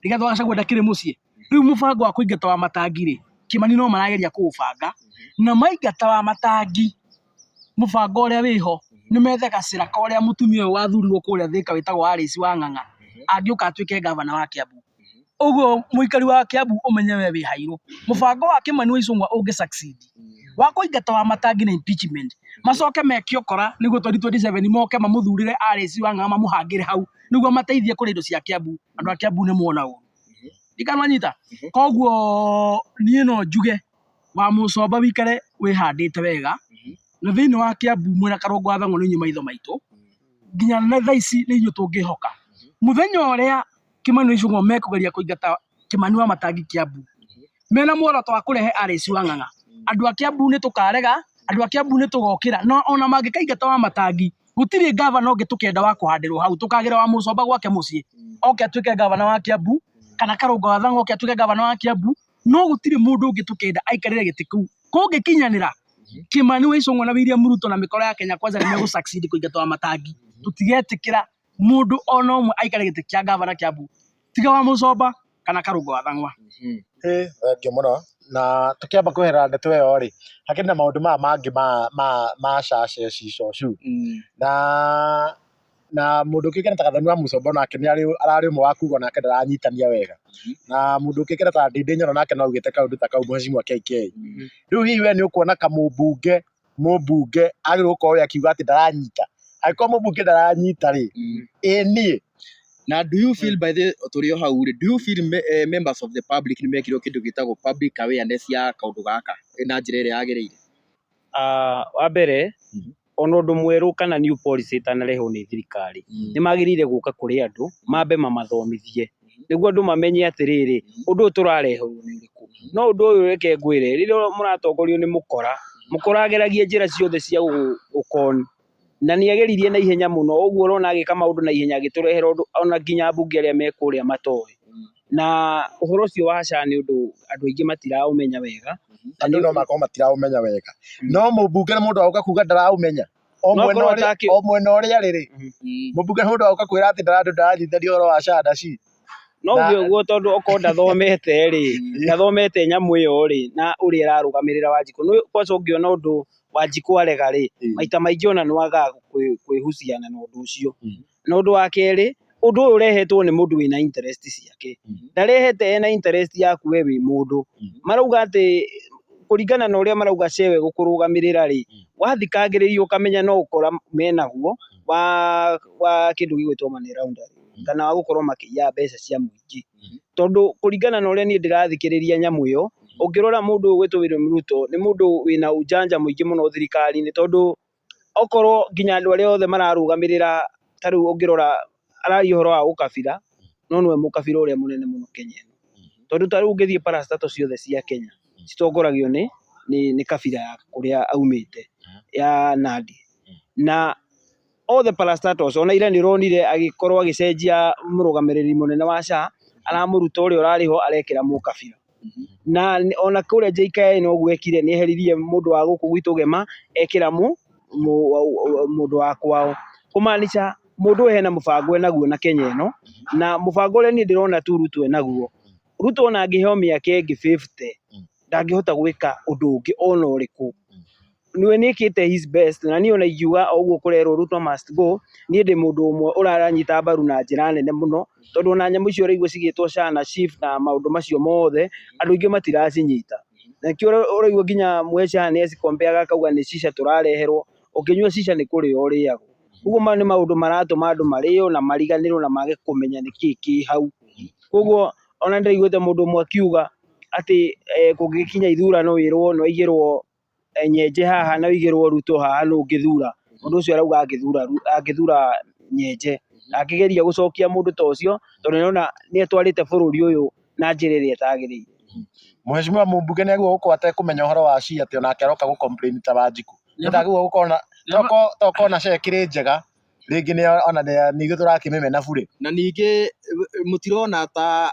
Speaker 3: Rigathĩ wa Gachagua ndakĩrĩ mũciĩ? Rĩu mũbango wa kũingata Wamatangi rĩ, Kĩmani no marageria kũũbanga, na maingata Wamatangi, mũbango ũrĩa wĩho, nĩ methe gacĩra ka ũrĩa mũtumia ũyũ wathurirwo kũrĩa Thĩka wĩtagwo Alice Wang'ang'a, angĩũka atuĩke ngavana wa Kĩambu. Ũguo mũikari wa Kĩambu ũmenye we wĩ hairũ. Mũbango wa Kĩmani wa Icũng'wa ũngĩ succeed, wa kũingata Wamatangi na impeachment, macoke meke ũkora nĩguo 2027 moke mamũthurĩre Alice Wang'ang'a mamũhangĩre hau, nĩguo amateithie kũrĩa indo cia Kĩambu, andũ a Kĩambu nĩ mona ũru. Ndikanamanyita? Koguo niĩ no njuge Wamũcomba wĩikare wĩhandĩte wega, na thĩinĩ wa Kĩambu mwĩna Karũngũ wa Thang'wa nĩ inyuĩ maitho maitũ, nginya na thaa ici nĩ inyuĩ tũngĩhoka. Mũthenya ũrĩa Kĩmani wa Icũng'wa mekũgeria kũingata Kĩmani wa Matangi Kĩambu, mena muoroto wa kũrehe Alice Wang'ang'a, andũ a Kĩambu nĩ tũkarega, andũ a Kĩambu nĩ tũgokĩra, na ona mangĩkaingata Wamatangi, gũtirĩ ngavana ũngĩ tũkenda wa kũhandĩrwo hau, tũkagĩra Wamũcomba gwake mũciĩ, oke atuĩke ngavana wa Kĩambu, kana Karũngo wa Thang'wa oke atuĩke ngavana wa Kĩambu, no gũtirĩ mũndũ ũngĩ tũkenda aikarĩre gĩtĩ kĩu. Kũngĩkinyanĩra, Kĩmani wa Icũng'wa na William Ruto na mĩkora ya Kenya Kwanza nĩ megũ succeed kũingata Wamatangi, tũtigetĩkĩra mũndũ ona ũmwe aikare gĩtĩ kĩa ngavana Kĩambu tiga Wamũcomba kana Karũngo wa Thang'wa.
Speaker 2: Ĩĩ thengiũ mũno na tũkĩamba kweherera ndeto ĩyo rĩ, hakĩrĩ na maũndũ maya mangĩ ma SHA cocũ na mũndũ ũkĩũĩkaine ta Gathoni wa Mũcomba onake nĩ ararĩ ũmwe wa kuga onake ndaranyitania wega na mũndũ ũkĩũĩkaine ta Ndĩndĩ Nyoro nake no augĩte kaũndũ ta kau Mheshimiwa KK. Rĩu hihi we nĩ ũkuona kamũmbunge mũmbunge agĩrĩirwo gũkorwo we akiuga atĩ ndaranyita? Angĩkorwo mũmbunge ndaranyita rĩ, ĩ niĩ?
Speaker 1: Na do you feel by the tũrĩ o hau rĩ, do you feel members of the public nĩ mekĩrwo kĩndũ gĩtagwo public awareness ya kaũndũ gaka na njĩra ĩrĩa yagĩrĩire?
Speaker 4: Wa mbere, ona ũndũ mwerũ kana new policy ĩtanarehwo nĩ thirikari, nĩ magĩrĩire gũka kũrĩ andũ, mambe mamathomithie, nĩguo andũ mamenye atĩrĩrĩ, ũndũ ũyũ tũrareherwo nĩ ũrĩkũ. No ũndũ ũyũ reke ngwĩre, rĩrĩa mũratongorio nĩ mũkora, mũkora ageragia njĩra ciothe cia gũgũ con na nĩ ageririe na ihenya mũno, ũguo ũrona agĩka maũndũ na ihenya agĩtũrehera ũndũ ona nginya ambunge arĩa me kũrĩa matoĩ. Na ũhoro ũcio wa SHA nĩ ũndũ andũ aingĩ matiraũmenya wega.
Speaker 2: Andũ no makorwo matiraũmenya wega, no mũmbunge nĩ mũndũ wa gũka kuga ndaraũmenya. O
Speaker 4: No
Speaker 2: mwena
Speaker 4: akorwo
Speaker 2: ũrĩa o mwena ũrĩa rĩ rĩ, mũmbunge nĩ mũndũ wa gũka kwĩra atĩ andũ ndaranyitithania ũhoro wa SHA na SHIF.
Speaker 4: No
Speaker 2: Na
Speaker 4: uge ũguo tondũ okorwo ndathomete rĩ, ndathomete nyamũ ĩyo rĩ, na ũrĩa ĩrarũgamĩrĩra Wanjikũ. Nĩ kwanza ũngĩona ũndũ Wanjikũ arega rĩ, maita maingĩ ona nĩ wagaga kwĩhuciana na ũndũ ũcio. Na ũndũ wa kerĩ, ũndũ ũyũ ũrehetwo nĩ mũndũ wĩna interest ciake. Ndarehete ena interest yaku we wĩ mũndũ. Marauga atĩ kũringana na ũrĩa marauga SHA ĩgũkũrũgamĩrĩra rĩ, wathikangĩrĩria ũkamenya no ũkora menaguo wa kĩndũ gĩgwĩtwo money laundering kana wa gũkorwo makĩiya mbeca cia mũingĩ. Tondũ kũringana na ũrĩa niĩ ndĩrathikĩrĩria nyamũ ĩyo, ũngĩrora mũndũ ũyũ ũgwĩtwo William Ruto nĩ mũndũ wĩna ujanja mũingĩ mũno thirikari-inĩ tondũ okorwo nginya andũ arĩa othe mararũgamĩrĩra ta rĩu ũngĩrora araria ũhoro wa ũkabira, no nĩwe mũkabira ũrĩa mũnene mũno Kenya ĩno. Tondũ ta rĩu ũngĩthiĩ parastatal ciothe cia Kenya citongoragio nĩ kabira ya kũrĩa aumĩte ya Nandi. Na all the parastatals ona ira nĩ ũronire agĩkorwo agĩcenjia mũrũgamĩrĩri mũnene wa SHA aramũruta ũrĩa ũrarĩ ho arekĩra mũkabira. Na ona kũrĩa JKIA noguo ekire nĩ eheririe mũndũ wa gũkũ gwitũ Gema ekĩra mũndũ wa kwao. Kũmaanisha mũndũ ũyũ hena mũbango enaguo na Kenya ĩno, na mũbango ũrĩa niĩ ndĩrona tu Ruto enaguo, Ruto ona angĩheo mĩaka ĩngĩ 50 ndangĩhota gwĩka ũndũ ũngĩ ona ũrĩkũ. Nĩwe nĩekĩte his best na niĩ ona ingiuga o ũguo kũrerwo Ruto must go, niĩ ndĩ mũndũ ũmwe ũraranyita mbaru na njĩra nene mũno, tondũ ona nyamũ icio ũraigua cigĩtwo SHA na SHIF na maũndũ macio mothe, andũ aingĩ matiracinyita. Na nĩkĩo ũraigua nginya Mwecha nĩ acikombeaga akauga nĩ shisha tũrareherwo, ũkĩnyua shisha nĩ kũrĩo ũrĩagwo. Ũguo maya nĩ maũndũ maratũma andũ marĩo na mariganĩrwo na mage kũmenya nĩkĩ kĩ hau. Koguo ona nĩndĩraiguĩte mũndũ ũmwe akiuga atĩ kũngĩgĩkinya ithurano wĩrwo nĩ waigĩrwo Nyenje haha na ũigĩrwo Ruto haha nũ ũngĩthura, mũndũ ũcio arauga angĩthura Nyenje. Na akĩgeria gũcokia mũndũ ta ũcio tondũ nĩarona nĩ atwarĩte bũrũri ũyũ na njĩra ĩrĩa ĩtagĩrĩire.
Speaker 2: Mheshimiwa mũmbunge nĩ agĩrĩirwo gũkorwo atekũmenya ũhoro wa SHA atĩ onake aroka gũ complain ta Wanjikũ. Ndagĩrĩirwo gũkorwo na tokorwo na SHA ĩkĩrĩ njega rĩngĩ nĩ ona nĩ ithuĩ tũrakĩmĩmena burĩ.
Speaker 1: Na ningĩ mũtirona ta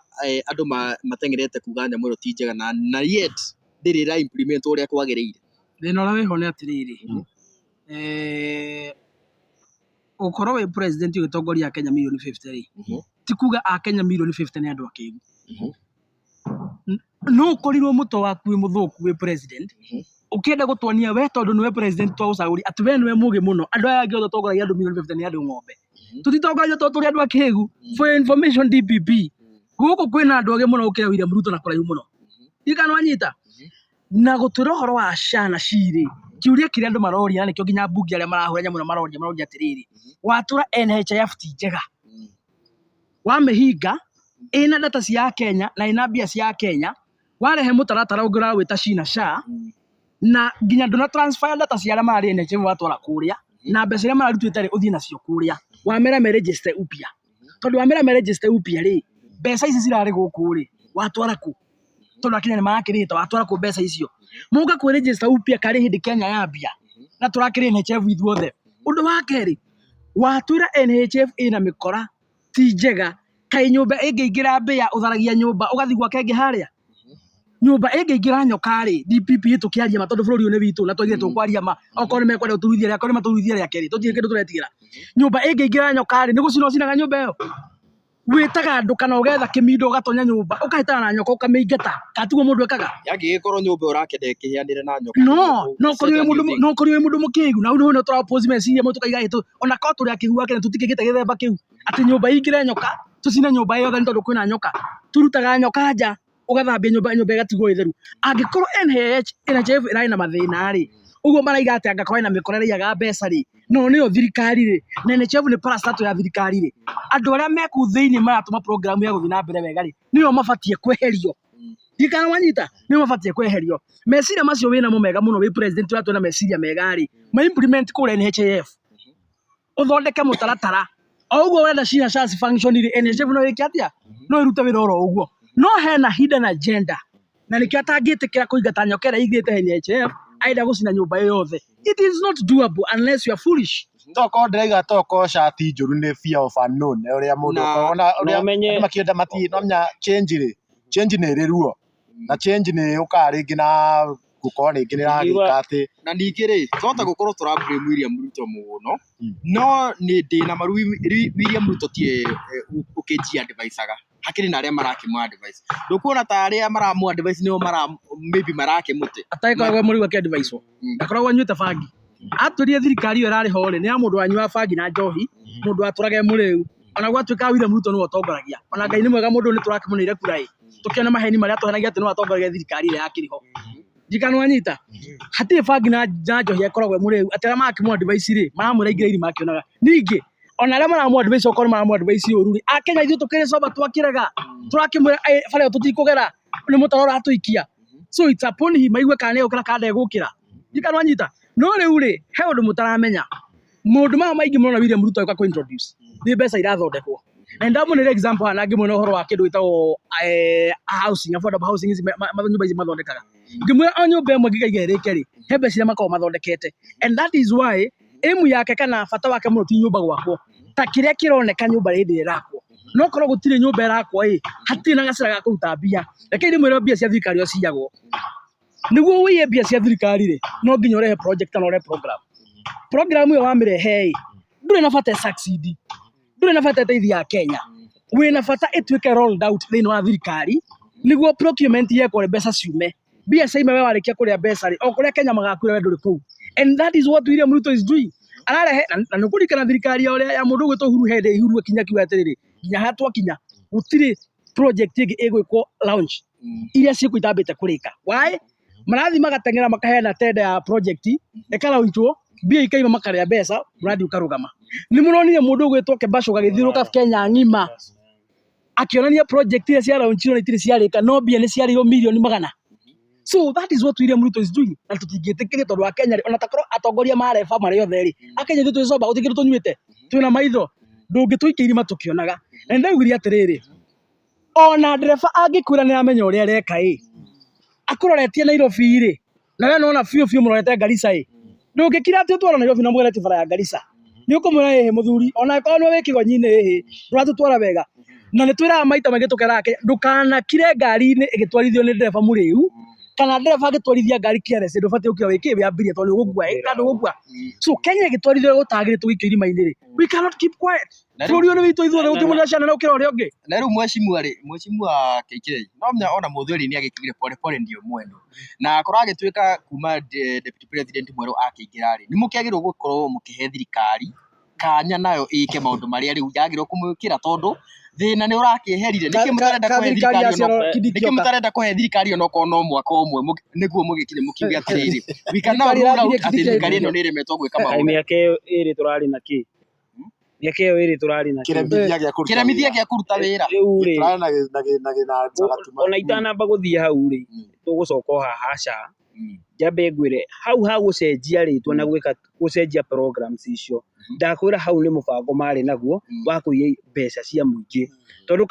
Speaker 1: andũ mateng'erete kuga nyamũ ĩno ti njega na yet ndĩrĩ ĩra implement ũrĩa kwagĩrĩire.
Speaker 3: Thĩna ũrĩa wĩho nĩ atĩrĩrĩ, gũkorwo wĩ president ũgĩtongoria Akenya mirioni 50 rĩ, ti kuga Akenya mirioni 50 nĩ andũ akĩgu. No ũkorirwo mũtwe waku wĩ mũthũku wĩ president, ũkĩenda gũtuonia we tondũ nĩwe president twagũcagũria atĩ we nĩwe mũgĩ mũno, andũ aya angĩ othe ũtongoragia andũ mirioni 50 nĩ andũ ng'ombe. Tũtitongoragia tondũ tũrĩ andũ akĩgu. For your information DPP, gũkũ kwĩna andũ ogĩ mũno gũkĩra William Ruto na kũraihu mũno. Ndiũĩ kana nĩwanyita? Na gũtwĩra ũhoro wa SHA na SHI rĩ, kĩũria kĩrĩa andũ maroria na nĩkĩo nginya ambunge arĩa marahũra nyamũ ĩno maroria, maroria atĩrĩrĩ, watũra NHIF ti njega, wamĩhinga ĩna data cia Akenya na ĩna mbia cia Akenya, warehe mũtaratara ũngĩ ũrawĩta SHI na SHA, na nginya ndũna transfer data cia arĩa mararĩ NHIF watwara kũrĩa, na mbeca iria mararutĩte rĩ, ũthiĩ nacio kũrĩa, wamera me register upya. Tondũ wamera me register upya rĩ, mbeca ici cirarĩ gũkũ rĩ, watwara kũ? Tondũ Akenya nĩ marakĩrĩhĩte, watwara kũ mbeca icio? Mũka kwĩ register upya karĩ hĩndĩ Kenya yambia, na tũrakĩrĩ NHIF ithuothe. Ũndũ wa kerĩ, watwĩra NHIF ĩna mĩkora ti njega, kaĩ nyũmba ĩngĩingĩra mbĩa ũtharagia nyũmba ũgathiĩ gwaka ĩngĩ harĩa? Nyũmba ĩngĩingĩra nyoka rĩ, DPP tũkĩaria ma tondũ bũrũri ũyũ nĩ witũ na twaugire tũkwaria ma, okorwo nĩ mekwenda gũtũruithia rĩa kerĩ matũruithie rĩa kerĩ, tũtirĩ kĩndũ tũretigĩra. Nyũmba ĩngĩingĩra nyoka rĩ, nĩ gũcina ũcinaga nyũmba ĩyo? Wĩtaga andũ kana ũgetha kĩmindo ũgatonya nyũmba ũkahĩtana na nyoka ũkamĩingata, kana tiguo mũndũ ekaga?
Speaker 1: Yangĩgĩkorwo nyũmba ĩyo ũrakĩenda ĩkĩhĩanĩre na nyoka.
Speaker 3: No, no ũkorirwo wĩ mũndũ no ũkorirwo wĩ mũndũ mũkĩgu na hau nĩho tũra oppose meciria mau tũkaiga ĩ ona korwo tũrĩ akĩgu a Kenya tũtikĩgĩte gĩthemba kĩu atĩ nyũmba ĩingĩre nyoka tũcine nyũmba yothe nĩ tondũ kwĩna nyoka. Tũrutaga nyoka nja ũgathambia nyũmba, nyũmba ĩgatigwo ĩ theru. Angĩkorwo NHIF ĩrarĩ na mathĩna rĩ, ũguo maraiga atĩ anga korwo ĩna mĩkora ĩraiyaga mbeca rĩ, no nĩyo thirikari rĩ, na NHIF nĩ parastatal ya thirikari rĩ, andũ arĩa me kũu thĩiniĩ maratũma program ya gũthiĩ na mbere wega rĩ, nĩo mabatiĩ kweherio. Ndiũĩ kana nĩwanyita, nĩo mabatiĩ kweherio. Meciria macio wĩnamo mega mũno wĩ president ũratwĩra meciria mega rĩ, ma implement kũrĩa NHIF. Ũthondeke mũtaratara. O ũguo ũrenda SHA na SHA ci function rĩ, NHIF no ĩke atĩa? No ĩrute wĩra oro ũguo. No hena hidden agenda na nĩkĩo atangĩtĩkĩra kũingata nyoka ĩrĩa ĩingĩrĩte NHIF, arenda gũcina nyũmba ĩyo yothe. It is not doable unless you are foolish.
Speaker 2: Tokorwo ndĩraiga tokorwo cati njũru nĩ fear of unknown ũrĩa mũndũ ona ũrĩa andũ makĩenda mati no menya change rĩ, change nĩ ĩrĩ ruo na change nĩ yũkaga rĩngĩ na gũkorwo rĩngĩ nĩ ĩragĩka atĩ.
Speaker 1: Na ningĩ rĩ, twahota gũkorwo tũra blame William Ruto mũno, no nĩ ndĩna ma William Ruto tiwe ũkĩnji advice aga. Hakĩrĩ na arĩa marakĩmũ advice. Ndũkuona ta arĩa maramũ advice nĩo mara maybe marakĩmũte.
Speaker 3: Atagĩkoragwo e mũrĩu akĩ-advise-wo. Ndakoragwo anyuĩte bangi. Atwĩrire thirikari ĩyo ĩrarĩ ho rĩ, nĩ ya mũndũ wanyuaga bangi na njohi, mũndũ watũraga e mũrĩu. Ona gwatuĩka William Ruto nĩwe ũtongoragia. Ona Ngai nĩ mwega mũndũ ũyũ nĩ tũrakĩmũneire kura ĩ. Tũkĩone maheni marĩa atũhenagia atĩ nĩwe watongoragia thirikari ĩrĩa yakĩrĩ ho. Ndirikana nĩwanyita? Hatirĩ bangi na njohi akoragwo e mũrĩu atĩ arĩa marakĩmũ advise rĩ, maramwĩra aingĩre irima akĩonaga. Ningĩ, ona arĩa maramũ advise okorwo nĩ maramũ advise ũru rĩ, akenya ithuĩ tũkĩrĩ sober twakĩrega, tũrakĩmwĩra bara ĩyo tũtikũgera, nĩ mũtaro ũratũikia. So it's upon him aigue kana nĩ egũkĩra kana ndegũkĩra. Ndirikana nĩwanyita? No rĩu rĩ, he ũndũ mũtaramenya. Maũndũ maya maingĩ mũrona William Ruto agĩũka kũ introduce, nĩ mbeca irathondekwo. Na nĩ ndamũneire example haha na ngĩmwĩra ũhoro wa kĩndũ gĩtagwo housing, affordable housing ici nyũmba ici mathondekaga. Ngĩmwĩra o nyũmba ĩmwe ĩngĩkaiga ĩrĩke rĩ, he mbeca iria makoragwo mathondekete. And that is why aim yake kana bata wake mũno ti nyũmba gwakwo, ta kĩrĩa kĩroneka nyũmba hĩndĩ ĩrĩa ĩrakwo. No korwo gũtirĩ nyũmba ĩrakwo ĩ, hatirĩ na gacĩra ga kũruta mbia. Rekei ndĩmwĩre mbia cia thirikari ũrĩa ciyagwo. Nĩguo ũiye mbia cia thirikari rĩ, no nginya ũrehe project kana ũrehe program. Program ĩyo wamĩrehe ĩ, ndũrĩ na bata ĩ succeed, ndũrĩ na bata ĩteithie Akenya, wĩna bata ĩtuĩke rolled out thĩinĩ wa thirikari, nĩguo procurement yekwo rĩ, mbeca ciume. Mbia ciauma we warĩkia kũrĩa mbeca rĩ, o kũrĩa Kenya magakuĩra we ndũrĩ kũu. And that is what William Ruto is doing. Ararehe, na nĩ ũkũririkana thirikari ya ũrĩa ya mũndũ ũgwĩtwo Uhuru he hĩndĩ Uhuru akinya akiuga atĩrĩrĩ, nginya haha twakinya, gũtirĩ project ĩngĩ ĩgwĩkwo launch iria ciĩkuo itambĩte kũrĩka. Why? Marathiĩ magateng'era makaheana tender ya project, ĩkalaunchwo, mbia ikaima makarĩa mbeca, mũradi ũkarũgama. Nĩ mũronire mũndũ ũgwĩtwo Kebasho agĩthiũrũrũka Kenya ng'ima akĩonania project iria cialaunchirwo na itirĩ ciarĩka no mbia nĩ ciarĩirwo mirioni magana. So that is what William Ruto is doing. Na tũtingĩtĩkĩria tondũ Akenya rĩ, ona takorwo atongoria mareba marĩ othe rĩ, Akenya ithuĩ twĩ sober, gũtirĩ kĩndũ tũnyuĩte, twĩna maitho, ndũngĩtũikia irima tũkĩonaga. Na nĩ ndaugire atĩrĩrĩ, ona ndereba angĩkwĩra nĩ aramenya ũrĩa areka ĩ, akũroretie Nairobi rĩ, na we nĩwona biũ biũ mũrorete Garissa ĩ, ndũngĩkira atĩ ũtwarwo Nairobi na mũgeretie bara ya Garissa. Nĩ ũkũmwĩra ĩhĩ mũthuri, ona angĩkorwo nĩwe wĩ kĩgonyi-inĩ ĩhĩ, ndũratũtwara wega. Na nĩ twĩraga maita maingĩ tũkeraga Kenya, ndũkanakire ngari-inĩ ĩgĩtwarithio nĩ ndereba mũrĩu, kana ndereba agĩtwarithia ngari careless ndũbatiĩ gũkira wĩ kĩ wĩ abiria tondũ nĩ ũgũkua ĩ, kana ndũgũkua. So Kenya ĩgĩtwarithio ũrĩa gũtagĩrĩire tũgĩikio irima-inĩ rĩ, we cannot keep quiet.
Speaker 1: Na rĩu-
Speaker 3: Bũrũri ũyũ nĩ witũ ithuothe gũtirĩ mũndũ ciana na gũkĩra ũrĩa ũngĩ.
Speaker 1: Na rĩu mheshimiwa rĩ, mheshimiwa KK, no menya ona Mũthuri nĩ agĩkiugire pole pole ndio mwendo. Na kũragĩtuĩka kuma deputy president mwerũ akĩingĩra rĩ, nĩ mũkĩagĩrĩirwo gũkorwo mũkĩhe thirikari kanya nayo ĩke maũndũ marĩa rĩu yagĩrĩirwo kũmwĩkĩra tondũ thĩna nĩ ũrakĩeherire. Nĩkĩ mũtarenda
Speaker 3: Ka
Speaker 1: kũhe
Speaker 3: thirikari
Speaker 1: thirikari ona
Speaker 3: yaciarwo Kindiki
Speaker 1: nĩkĩ
Speaker 3: oka.
Speaker 1: mũtarenda kũhe thirikari ona okorwo no mwaka ũmwe nĩguo mũgĩkinye mũkiuge atĩrĩrĩ, we can now
Speaker 3: Thirikari
Speaker 1: rule out
Speaker 3: ĩrambirie
Speaker 1: atĩ
Speaker 3: Kindiki
Speaker 1: thirikari ĩno
Speaker 3: ĩgĩthiĩ.
Speaker 1: nĩ ĩremetwo gwĩka
Speaker 4: Kaĩ
Speaker 1: maũndũ.
Speaker 4: mĩaka ĩyo ĩrĩ tũrarĩ na kĩ? Mĩaka ĩyo ĩrĩ tũrarĩ na kĩ?
Speaker 2: Kĩremithia gĩa kũruta
Speaker 1: Kĩremithia
Speaker 2: wĩra.
Speaker 1: gĩa kũruta wĩra.
Speaker 4: Rĩu rĩ,
Speaker 2: Tũrarĩ na gĩ- na gĩ- na gĩ- na na gatuma.
Speaker 4: ona itanamba gũthiĩ hau rĩ, tũgũcoka o haha SHA, njambe ngwĩre hau ha gũcenjia rĩtwa na gwĩka gũcenjia programs icio, ndakwĩra hau nĩ mũbango marĩ naguo wa kũiya mbeca cia mũingĩ. Tondũ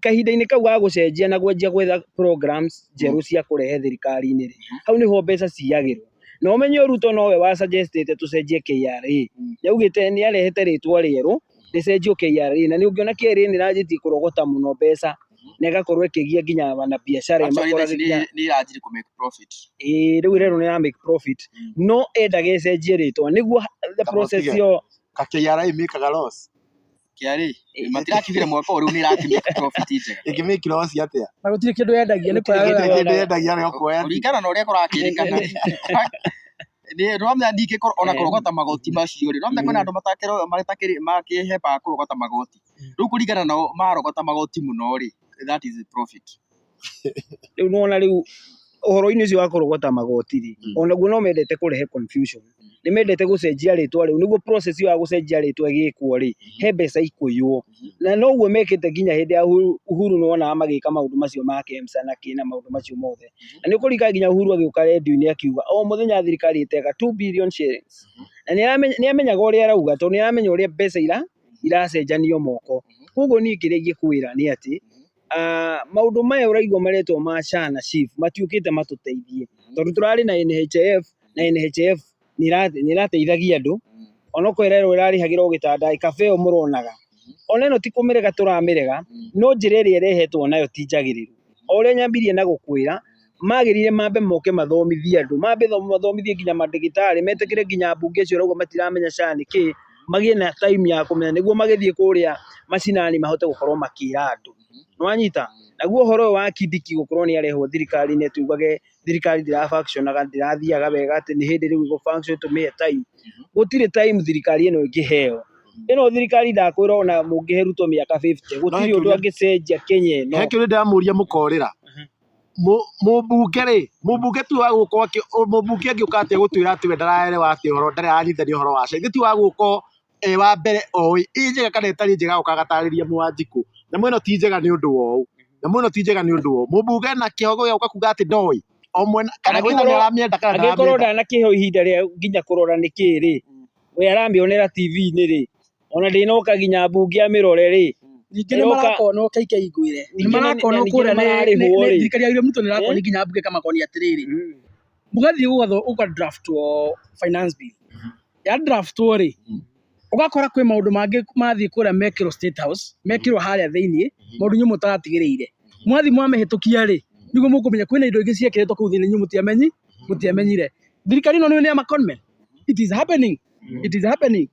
Speaker 4: kahinda-inĩ kau ga gũcenjia na kwanjia gwetha programs njerũ cia kũrehe thirikari-inĩ rĩ, hau nĩho mbeca ciyagĩrwo. Na ũmenye Ruto nowe wa suggest ĩte tũcenjie KRA. Nĩ augĩte nĩ arehete rĩtwa rĩerũ rĩcenjio KRA na nĩ ũngĩona KRA nĩ ĩranjĩtie kũrogota mũno mbeca na ĩgakorwo ĩkĩgia nginya wanabiacara
Speaker 1: Actually thaa ici
Speaker 4: makoraga
Speaker 1: nĩ ĩranjirie kũ make profit.
Speaker 4: Ĩĩ rĩu ĩrerwo nĩ ya make profit no endaga ĩcenjie rĩtwa nĩguo the
Speaker 2: Kana
Speaker 4: process
Speaker 2: ũtige.
Speaker 4: ĩyo
Speaker 2: Ka KRA mĩkaga loss.
Speaker 1: KRA matirakiugire mwaka ũyũ rĩu nĩ ĩrakĩ make profit njega.
Speaker 2: Ĩngĩ make loss atĩa?
Speaker 3: Na gũtirĩ kĩndũ yendagia nĩ
Speaker 2: Gũtirĩ
Speaker 3: kuoya
Speaker 2: kĩndũ
Speaker 3: yoyaga.
Speaker 2: kĩndũ yendagia nĩ kuoya tu.
Speaker 1: Kũringana na ũrĩa kũrakĩrĩkana nĩ ndĩramenya ningĩ ona kũrogota magoti macio rĩ, ndĩramenya kwĩna andũ makĩhembaga kũrogota magoti. Rĩu kũringana nao marogota magoti mũno rĩ, that is profit.
Speaker 4: Rĩu nĩwona rĩu ũhoro-inĩ ũcio wa kũrogota magoti rĩ, onaguo no mendete kũrehe confusion. Nĩ mendete gũcenjia rĩtwa rĩu nĩguo process ĩyo ya gũcenjia rĩtwa ĩgĩkwo rĩ, he mbeca ikũiywo. Na noguo mekĩte nginya hĩndĩ ya Uhuru nĩwonaga magĩka maũndũ macio ma KEMSA na kĩ na maũndũ macio mothe. Na nĩ ũkũririkana nginya Uhuru agĩũka rendio-inĩ akiuga o mũthenya thirikari ĩtega 2 billion shillings. Na nĩ amenyaga ũrĩa arauga tondũ nĩ aramenya ũrĩa mbeca iracenjanio moko. Koguo niĩ kĩrĩa ingĩkwĩra nĩ atĩ, maũndũ maya ũraigua maretwo ma SHA na SHIF matiũkĩte matũteithie, tondũ tũrarĩ na NHIF na NHIF nĩ ĩrateithagia andũ, onokorwo ĩrerwo ĩrarĩhagĩra o gĩtanda ĩ, kaba ĩyo mũronaga. Ona ĩno ti kũmĩrega tũramĩrega, no njĩra ĩrĩa ĩrehetwo nayo ti njagĩrĩru. O ũrĩa nyambirie na gũkwĩra, magĩrĩire mambe moke mathomithie andũ, mambe mathomithie nginya mandagĩtarĩ, metĩkĩre nginya ambunge acio ũrauga matiramenya SHA nĩ kĩĩ, magĩe na time ya kũmenya nĩguo magĩthiĩ kũrĩa macinani mahote gũkorwo makĩra andũ. Nĩwanyita? Naguo ũhoro ũyũ wa Kindiki gũkorwo nĩ arehwo thirikari-inĩ tugage thirikari ndĩra function aga ndĩrathiaga wega atĩ nĩ hĩndĩ rĩu ĩgũ function tũmĩhe time. Gũtirĩ time thirikari ĩno ĩngĩheo. Ĩno thirikari ndakwĩra ona mũngĩhe Ruto mĩaka 50 gũtirĩ ũndũ angĩcenjia Kenya ĩno.
Speaker 2: He kĩũria ndĩramũria mũkorĩra. Mũmbunge rĩ, mũmbunge ti wa gũka mũmbunge angĩũka atĩa gũtwĩra atĩ we ndaraerewa atĩ ũhoro ndarĩ aranyitithania ũhoro wa SHA. Ithe ti wa gũka e wa mbere oĩ ĩ njega kana ĩtarĩ njega agoka agatarĩria Mwanjikũ. Nyamũ ĩno ti njega nĩ ũndũ wa ũũ, nyamũ ĩno ti njega nĩ ũndũ wa ũũ. Mũmbunge ena kĩhogo gĩa gũka kuga atĩ ndoĩ, o mwena kana either nĩ aramĩenda kana
Speaker 4: Angĩkorwo
Speaker 2: ndaramĩenda.
Speaker 4: ndanakĩheo ihinda rĩa nginya kũrora nĩkĩ rĩ, we aramĩonera TV-inĩ rĩ, ona ndĩnoka nginya mbunge amĩrore rĩ,
Speaker 3: Ningĩ nĩ
Speaker 4: ĩroka
Speaker 3: marakonwo KK ngwĩre. Nĩ
Speaker 4: ningĩ
Speaker 3: marakonwo
Speaker 4: ningĩ
Speaker 3: kũrĩa
Speaker 4: nĩ mararĩhwo rĩ.
Speaker 3: thirikari ya William Ruto nĩ ĩrakoni
Speaker 4: Eh?
Speaker 3: nginya mbunge ĩkamakoni atĩrĩrĩ. Mũgathiĩ gũka draftwo finance bill. Ya draftwo rĩ, ũgakora kwĩ maũndũ mangĩ mathiĩ kũrĩa mekĩrwo State House, mekĩrwo harĩa thĩiniĩ, maũndũ inyuĩ mũtaratigĩrĩire. Mwathiĩ mwamĩhĩtũkia rĩ, nĩguo mũkũmenya kwĩna indo ingĩ ciekĩrĩtwo kũu thĩiniĩ inyuĩ mũtiamenyi, mũtiamenyire. Thirikari ĩno nĩ ya ma-conmen. It is happening. It is happening.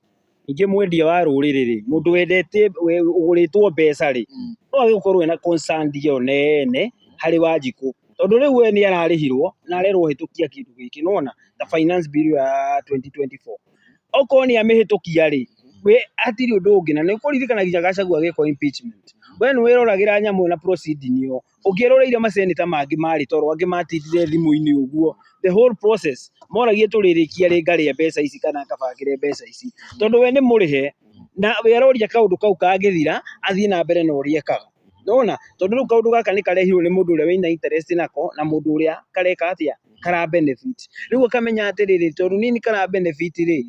Speaker 4: Ningĩ mwendia wa rũrĩrĩ rĩ, mũndũ wendete ũgũrĩtwo mbeca rĩ, no age gũkorwo ena concern ĩyo nene harĩ Wanjikũ. Tondũ rĩu we nĩ ararĩhirwo na arerwo hĩtũkia kĩndũ gĩkĩ, nĩ wona ta finance bill ya 2024. Okorwo nĩ amĩhĩtũkia rĩ, we hatirĩ ũndũ ũngĩ na nĩ ũkũririkana nginya Gachagua agĩkwo impeachment. We nĩ wĩroragĩra nyamũ na proceeding ĩyo, ũngĩeroreire maseneta mangĩ marĩ toro, angĩ matindire thimũ-inĩ ũguo, the whole process, moragie tũrĩrĩkia rĩ ngarĩe mbeca ici kana ngabangĩre mbeca ici. Tondũ we nĩ mũrĩhe, na we aroria kaũndũ kau kangĩthira, athiĩ na mbere na ũrĩa ekaga. Nĩwona? Tondũ rĩu kaũndũ gaka nĩ karehirwo nĩ mũndũ ũrĩa wĩna interest nako, na mũndũ ũrĩa kareka atĩa, kara benefit. Rĩu akamenya atĩrĩrĩ, tondũ niĩ nĩ kara benefit rĩ,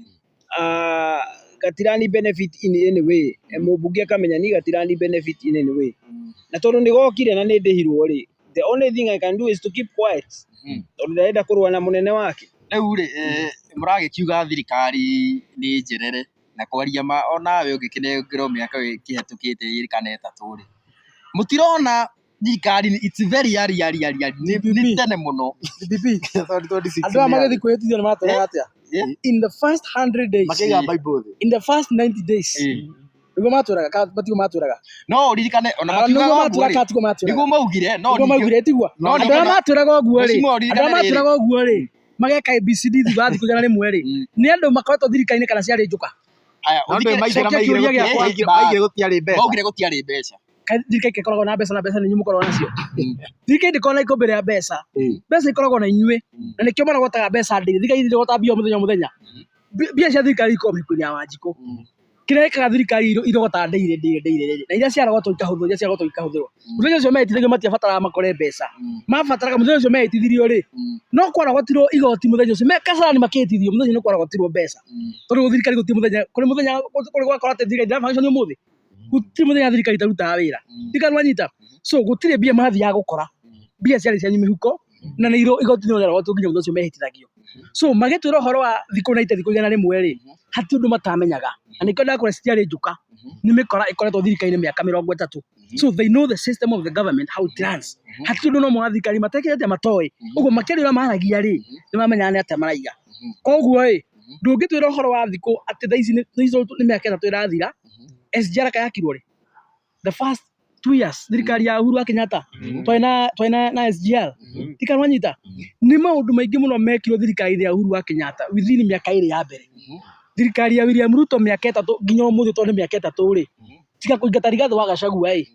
Speaker 4: gatirani benefit in any way. Mũmbunge akamenya niĩ gatirani benefit in any way. Na tondũ nĩ gokire na nĩ ndĩhirwo rĩ, the only thing I can do is to keep quiet. Tondũ ndarenda kũrũa na mũnene wake.
Speaker 1: Rĩu rĩ, mũragĩkiuga thirikari nĩ njerere na kwaria ma onawe ũngĩkĩnengerwo mĩaka ĩkĩhetũkĩte ĩrĩ kana ĩtatũ rĩ, mũtirona thirikari it's very early early early early, nĩ tene mũno.
Speaker 3: DPP. Andũ aya magĩthiĩ kwĩhĩtithio nĩ matwĩraga atĩa? In the first 100 days.
Speaker 2: Makĩiga Bible thĩ.
Speaker 3: In the first 90 days. Nĩguo matwĩraga kana matiguo matwĩraga?
Speaker 1: No ũririkane ona
Speaker 3: Ah,
Speaker 1: makiugaga
Speaker 3: nĩguo
Speaker 1: ũguo
Speaker 3: matwĩraga
Speaker 1: rĩ,
Speaker 3: kana tiguo matwĩraga?
Speaker 1: nĩguo maugire no
Speaker 3: Nĩguo
Speaker 1: ningĩ
Speaker 3: maugire tiguo?
Speaker 1: no
Speaker 3: Andũ arĩa
Speaker 1: ningĩ
Speaker 3: matwĩraga ũguo rĩ,
Speaker 1: Mheshimiwa
Speaker 3: andũ
Speaker 1: ũririkane
Speaker 3: arĩa
Speaker 1: rĩrĩ.
Speaker 3: matwĩraga ũguo rĩ, mageka ABCD thutha wa thikũ 100 rĩ, nĩ andũ makoretwo thirikari-inĩ kana ciarĩ njũka?
Speaker 1: Aya,
Speaker 2: No ndũĩ
Speaker 1: ũthikĩrĩrie-
Speaker 2: maigĩra
Speaker 3: Cokia
Speaker 2: maigire
Speaker 3: kĩũria gĩakwa.
Speaker 2: maigire gũtiarĩ mbeca.
Speaker 1: Maugire gũtiarĩ mbeca.
Speaker 3: Kaĩ thirikari ĩkoragwo na mbeca na mbeca nĩ inyuĩ mũkoragwo nacio? Thirikari ndĩkoragwo na ikũmbĩ rĩa mbeca. Mbeca ikoragwo na inyuĩ na nĩkĩo marogotaga mbeca ndĩrĩ. Thirikari ndĩrogotaga mbia o mũthenya o mũthenya. Mbia cia thirikari ikoragwo mĩhuko-inĩ ya Wanjikũ. Kĩrĩa ĩkaga thirikari irogotaga ndĩirĩ ndĩirĩ ndĩirĩ na iria ciarogotwo ikahũthĩrwo, iria ciarogotwo ikahũthĩrwo. Mũthenya ũcio mehĩtithagio matiabataraga makore mbeca. Mabataraga mũthenya ũcio mehĩtithirio rĩ, no kwarogotirwo igoti mũthenya ũcio. Me Kasarani makĩhĩtithio mũthenya ũcio nĩ kwarogotirwo mbeca. Tondũ thirikari gũtirĩ mũthenya, kũrĩ mũthenya kũrĩ gwakora atĩ thirikari ndĩra function ũmũthĩ. Gũtirĩ mũthenya thirikari ĩtarutaga wĩra. Thirikari wanyita? So gũtirĩ mbia mathiaga gũkora. Mbia ciarĩ cianyu mĩhuko na nĩ igoti nĩ rĩarogotwo nginya mũthenya ũcio mehĩtithagio. So magĩtwĩra ũhoro wa thikũ 90 thikũ 100 rĩ, hatirĩ ũndũ matamenyaga. Na nĩkĩo ndakwĩra citiarĩ njũka. Nĩ mĩkora ĩkoretwo thirikari-inĩ mĩaka 30. So they know the system of the government how it runs. Hatirĩ ũndũ no wa thirikari matekĩte atĩa matoĩ. Ũguo makĩaria ũrĩa maragia rĩ, nĩ mamenyaga nĩ atĩa maraiga. Koguo ĩ, ndũngĩtwĩra ũhoro wa thikũ atĩ thaa ici nĩ mĩaka 3 ĩrathira, SGR yakirwo rĩ? The first 2 years thirikari ya Uhuru wa Kenyatta twarĩ na twarĩ na SGR. Thirikari wanyita? Nĩ maũndũ maingĩ mũno mekirwo thirikari-inĩ ya Uhuru wa Kenyatta within mĩaka 2 ya mbere. Thirikari ya William Ruto mĩaka 3 nginya ũmũthĩ tondũ nĩ mĩaka 3 rĩ, tiga kũingata Rigathĩ wa Gachagua ĩ,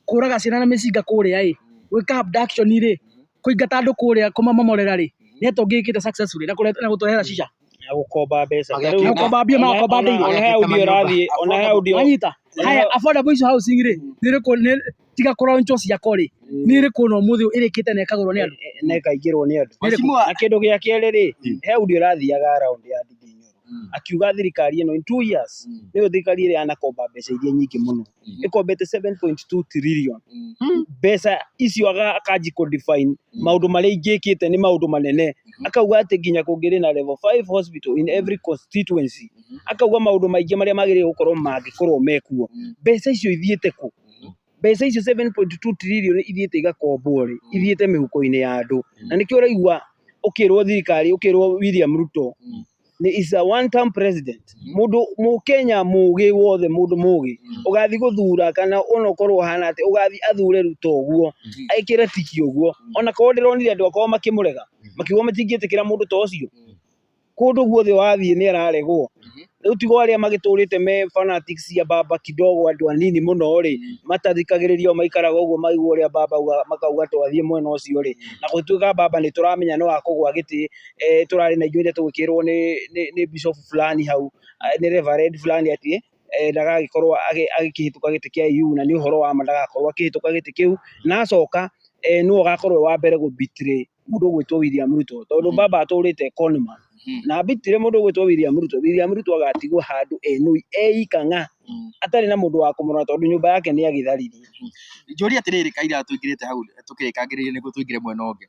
Speaker 3: kũraga ciana na mĩcinga kũrĩa ĩ, gwĩka abduction rĩ, kũingata andũ kũrĩa kũmamomorera rĩ, nĩ atĩa ũngĩkĩte successfully na gũtũrehera shisha?
Speaker 4: Na gũkomba mbeca.
Speaker 2: Magĩaka
Speaker 4: Na
Speaker 3: gũkomba mbia magakomba ndĩirĩ.
Speaker 4: Ona he audio ĩrathiĩ, ona he audio.
Speaker 3: Wanyita? Haya, affordable housing rĩ, nĩ ĩrĩkũ nĩ tiga kũronchwo ciakwo rĩ, nĩ ĩrĩkũ na ũmũthĩ ĩrĩkĩte na ĩkagũrwo nĩ andũ?
Speaker 4: Na ĩkaingĩrwo nĩ andũ.
Speaker 1: Mheshimiwa
Speaker 4: Na kĩndũ gĩa kerĩ rĩ, he audio ĩrathiaga round ya Ndindi Nyoro akiuga thirikari ĩno in 2 years nĩyo thirikari ĩrĩa yanakomba mbeca iria nyingĩ mũno, ĩkombete 7.2 trillion. Mbeca icio akanji kũ define maũndũ marĩa ingĩkĩte nĩ maũndũ manene. Akauga atĩ nginya kũngĩrĩ na level 5 hospital in every constituency. Akauga maũndũ maingĩ marĩa magĩrĩire gũkorwo mangĩkorwo mekuo. Mbeca icio ithiĩte kũ? Mbeca icio 7.2 trillion ithiĩte igakombwo rĩ, ithiĩte mĩhuko-inĩ ya andũ. Na nĩkĩo ũraigua ũkĩrwo thirikari, ũkĩrwo William Ruto Nĩ is a one term president. Mũndũ mũkenya mũgĩ wothe, mũndũ mũgĩ ũgathiĩ gũthura kana ona ũkorwo ũhana atĩa, ũgathiĩ athure Ruto ũguo, ekĩre tiki ũguo, ona korwo ndĩronire andũ akorwo makĩmũrega makiuga matingĩtĩkĩra mũndũ ta ũcio. Kũndũ guothe wathiĩ nĩ araregwo. Rĩu tigo arĩa magĩtũrĩte me fanatics cia baba kidogo, andũ anini mũno rĩ, matathikagĩrĩria o maikaraga ũguo maigua ũrĩa baba auga makauga twathiĩ mwena ũcio rĩ, na gũtuĩka baba nĩ tũramenya no akũgwa gĩtĩ, tũrarĩ na ithuĩ tũgĩkĩrwo nĩ bishop fulani hau, nĩ reverend fulani atĩ ndagagĩkorwo agĩkĩhĩtũka gĩtĩ kĩa EU, na nĩ ũhoro wa ma ndagakorwo akĩhĩtũka gĩtĩ kĩu, na acoka nĩwe ũgakorwo wĩ wa mbere gũ betray mũndũ ũgwĩtwo William Ruto, tondũ baba atũrĩte conman, na betray mũndũ ũgwĩtwo William Ruto, William Ruto agatigwo handũ eika ng'a, atarĩ na mũndũ wa kũmũrora tondũ nyũmba yake nĩ agĩtharirie.
Speaker 1: Njũrie atĩrĩrĩ, kaira tũingĩrĩte hau tũkĩrĩkangĩrĩria nĩguo tũingĩre mwena ũngĩ.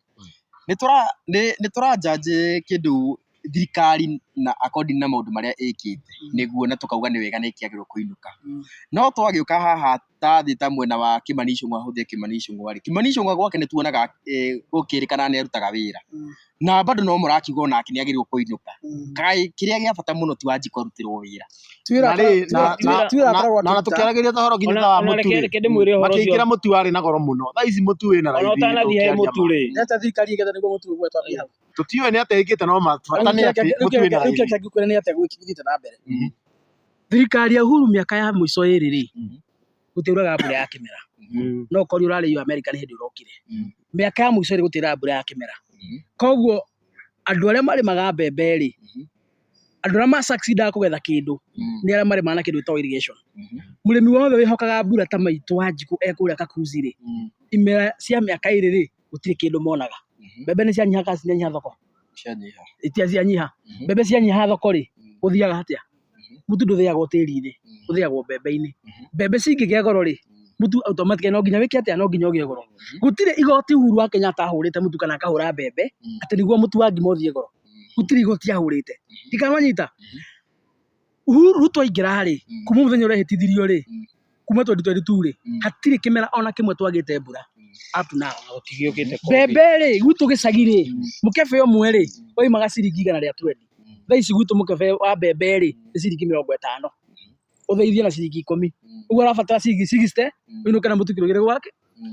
Speaker 1: Nĩ tũra judge kĩndũ thirikari na according na maũndũ marĩa ĩkĩte nĩguo, na tũkauga nĩ wega nĩ ĩkĩagĩrĩirwo kũinũka. No twagĩũka haha ta thĩ ta mwena wa Kimani Ichung'wa, hũthĩre Kimani Ichung'wa rĩ, Kimani Ichung'wa gwake nĩ tuonaga gũkĩrĩkana nĩ arutaga wĩra, na bado no mũrakiuga onake nĩ agĩrĩirwo kũinũka. Kaĩ kĩrĩa gĩa bata mũno ti Wanjikũ arutĩrwo wĩra?
Speaker 2: Na tũkĩaragĩria ta ũhoro nginya ta wa mũtu rĩ,
Speaker 4: Reke ndĩmwĩre ũhoro ũcio.
Speaker 2: Makĩingĩra mũtu warĩ na goro mũno, thaa ici mũtu wĩna
Speaker 4: Ona
Speaker 2: raithi.
Speaker 4: ũtanathiĩ he mũtu rĩ,
Speaker 3: Nĩ atĩa thirikari ĩkĩte nĩguo mũtu ũgwe twambie hau?
Speaker 2: Tũtiũĩ nĩ atĩa ĩkĩte, no bata nĩ atĩ mũtu wĩna
Speaker 3: Rĩu
Speaker 2: raithi.
Speaker 3: kĩrĩa ngĩkwĩra nĩ atĩa gũthiĩte na mbere. Thirikari ya Uhuru mĩaka ya mũico ĩrĩ rĩ, gũtiauraga mbura ya kĩmera. No ũkorwo ũrarĩ yo America nĩ hĩndĩ ũrokire. Mĩaka ya mũico ĩrĩ gũtiauraga mbura ya kĩmera. Koguo andũ arĩa marĩmaga mbembe rĩ, andũ arĩa ma succeed kũgetha kĩndũ nĩ arĩa marĩmaga na kĩndũ gĩtagwo irrigation. Mũrĩmi wothe wĩhokaga mbura ta maitũ Wanjikũ e kũrĩa Kakuzi rĩ, imera cia mĩaka ĩrĩ rĩ, gũtirĩ kĩndũ monaga. Mbembe nĩ cianyiha kana citinanyiha thoko?
Speaker 1: Cianyiha.
Speaker 3: Itia cianyiha. Mbembe cianyiha thoko rĩ, gũthiaga atĩa? Mũtu ndũthĩagwo tĩri-inĩ, ũthĩagwo mbembe-inĩ. Mbembe cingĩgĩa goro rĩ, mũtu automatically no nginya wĩke atĩa? No nginya ũgĩe goro. Gũtirĩ igoti Uhuru wa Kenyatta ahũrĩte mũtu kana akahũra mbembe atĩ nĩguo mũtu wa ngima ũthiĩ goro. Gũtirĩ igoti ahũrĩte. Ndikanwanyita. Uhuru Ruto aingĩra rĩ, kuma mũthenya ũrĩa ehĩtithirio rĩ, kuma 2022 rĩ, hatirĩ kĩmera ona kĩmwe twagĩte mbura up to now.
Speaker 4: Gũtigĩũkĩte COVID.
Speaker 3: Mbembe rĩ, gwitũ gĩcagi rĩ, mũkebe ũmwe rĩ, waumaga ciringi 120. Thaa ici gwitũ mũkebe wa mbembe rĩ, nĩ ciringi 50. Ũthĩithie na ciringi 10. Ũguo ũrabatara ciringi 60 ũinũke na mũtu kiro 2 gwake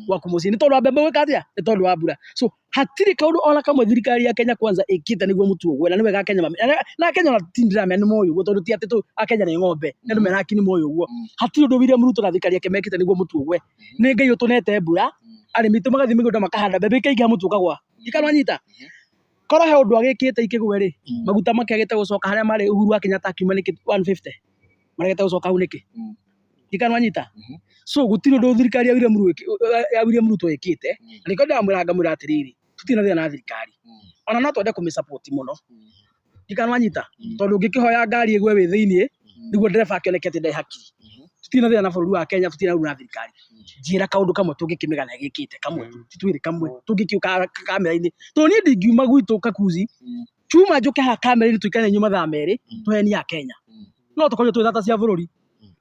Speaker 3: gwaku mũciĩ. Nĩ tondũ wa mbembe gwĩka atĩa? Nĩ tondũ wa mbura. So hatirĩ kaũndũ ona kamwe thirikari ya Kenya Kwanza ĩkĩte nĩguo mũtu ũgwe, na nĩ wega Akenya mamenye. Na Akenya ona ti ndĩramenya nĩ moĩ ũguo, tondũ ti atĩ tũ Akenya nĩ ng'ombe, nĩ andũ mena hakiri nĩ moĩ ũguo. Hatirĩ ũndũ William Ruto na thirikari yake mekĩte nĩguo mũtu ũgwe. Nĩ Ngai ũtũnete mbura, arĩmi aitũ magathiĩ mĩgũnda makahanda mbembe ikaingĩha mũtu ũkagwa. Ndikanwanyita? Korwo he ũndũ agĩkĩte ikĩgwe rĩ, maguta makĩagĩte gũcoka harĩa marĩ Uhuru wa Kenyatta akiuma nĩkĩ 150? Maregete gũcoka hau nĩkĩ? Ndikanwanyita? So gũtirĩ ũndũ thirikari ya William Ruto ya William Ruto ĩkĩte, na nĩkĩo ndĩramwĩra ngamwĩra atĩrĩrĩ, tũtirĩ na thĩna na thirikari. Ona no twende kũmĩ support mũno. Ndikanwanyita? Tondũ ũngĩkĩhoya ngari ĩgwe wĩ thĩiniĩ, nĩguo ndereba akĩoneke atĩ ndarĩ hakiri. Tũtirĩ na thĩna na bũrũri wa Kenya, tũtirĩ na ũru na thirikari. Njĩra kaũndũ kamwe tũngĩkĩmĩgana ĩgĩkĩte, kamwe tu, ti twĩrĩ, kamwe tũngĩkĩũka kamera-inĩ. Tondũ niĩ ndingiuma gwitũ Kakuzi, chuma njũke haha kamera-inĩ tũikare na inyuĩ mathaa merĩ, tũhenie Akenya. No tũkorirwo twĩ thata cia bũrũri.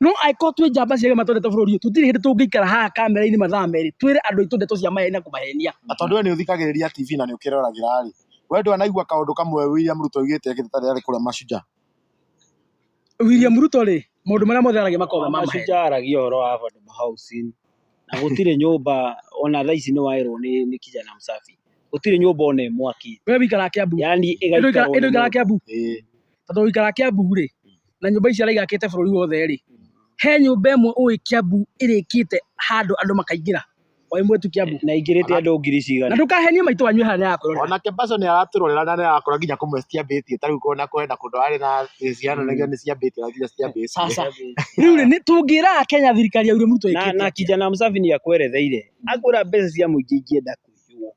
Speaker 3: No angĩkorwo twĩ njamba cia gĩma twendete bũrũri ũyũ, tũtirĩ hĩndĩ tũngĩikara haha kamera-inĩ mathaa merĩ twĩre andũ aitũ ndeto cia maheni na kũmahenia.
Speaker 2: Na tondũ we nĩ ũthikagĩrĩria TV na nĩ ũkĩroragĩra rĩ, we ndwanaigua kaũndũ kamwe William Ruto oigĩte ekĩte ta rĩrĩa arĩ kũrĩa Mashujaa?
Speaker 3: William Ruto rĩ, maũndũ marĩa mothe aragia makoragwo me ma maheni.
Speaker 4: Mashujaa aragia ũhoro wa affordable housing na gũtirĩ nyũmba ona thaa ici nĩ waĩrwo nĩ kijana msafi, gũtirĩ nyũmba ona ĩmwe akĩte.
Speaker 3: We wĩikaraga Kiambu?
Speaker 4: Yani ĩgaikarwo
Speaker 3: Ĩndũ
Speaker 4: nĩ
Speaker 3: ũikaraga
Speaker 4: mũndũ.
Speaker 3: Kiambu?
Speaker 2: Ĩĩ.
Speaker 3: Tondũ ũikaraga Kiambu rĩ, na nyũmba ici araiga akĩte bũrũri wothe rĩ, he nyũmba ĩmwe ũĩ Kiambu ĩrĩkĩte handũ andũ makaingĩra o ĩmwe tu Kiambu?
Speaker 4: Na ingĩrĩte andũ ngiri
Speaker 3: Na
Speaker 4: cigana?
Speaker 3: ndũkahenie maitũ wanyu haha nĩ arakwĩrorera.
Speaker 2: Onake Baco nĩ aratũrorera na nĩ arakora nginya kũmwe citiambĩtie, ta rĩu kũna kwenda kũndũ arĩ na ciana nĩguo nĩ ciambĩtie na nginya citiambĩtie.
Speaker 3: Sasa rĩu rĩ, nĩ tũngĩra Akenya thirikari ya William Ruto
Speaker 4: Na,
Speaker 3: ĩkĩte
Speaker 4: na
Speaker 3: atĩa?
Speaker 4: kijana msafi nĩ akweretheire akwĩra mbeca cia mũingĩ ingĩenda kũiywo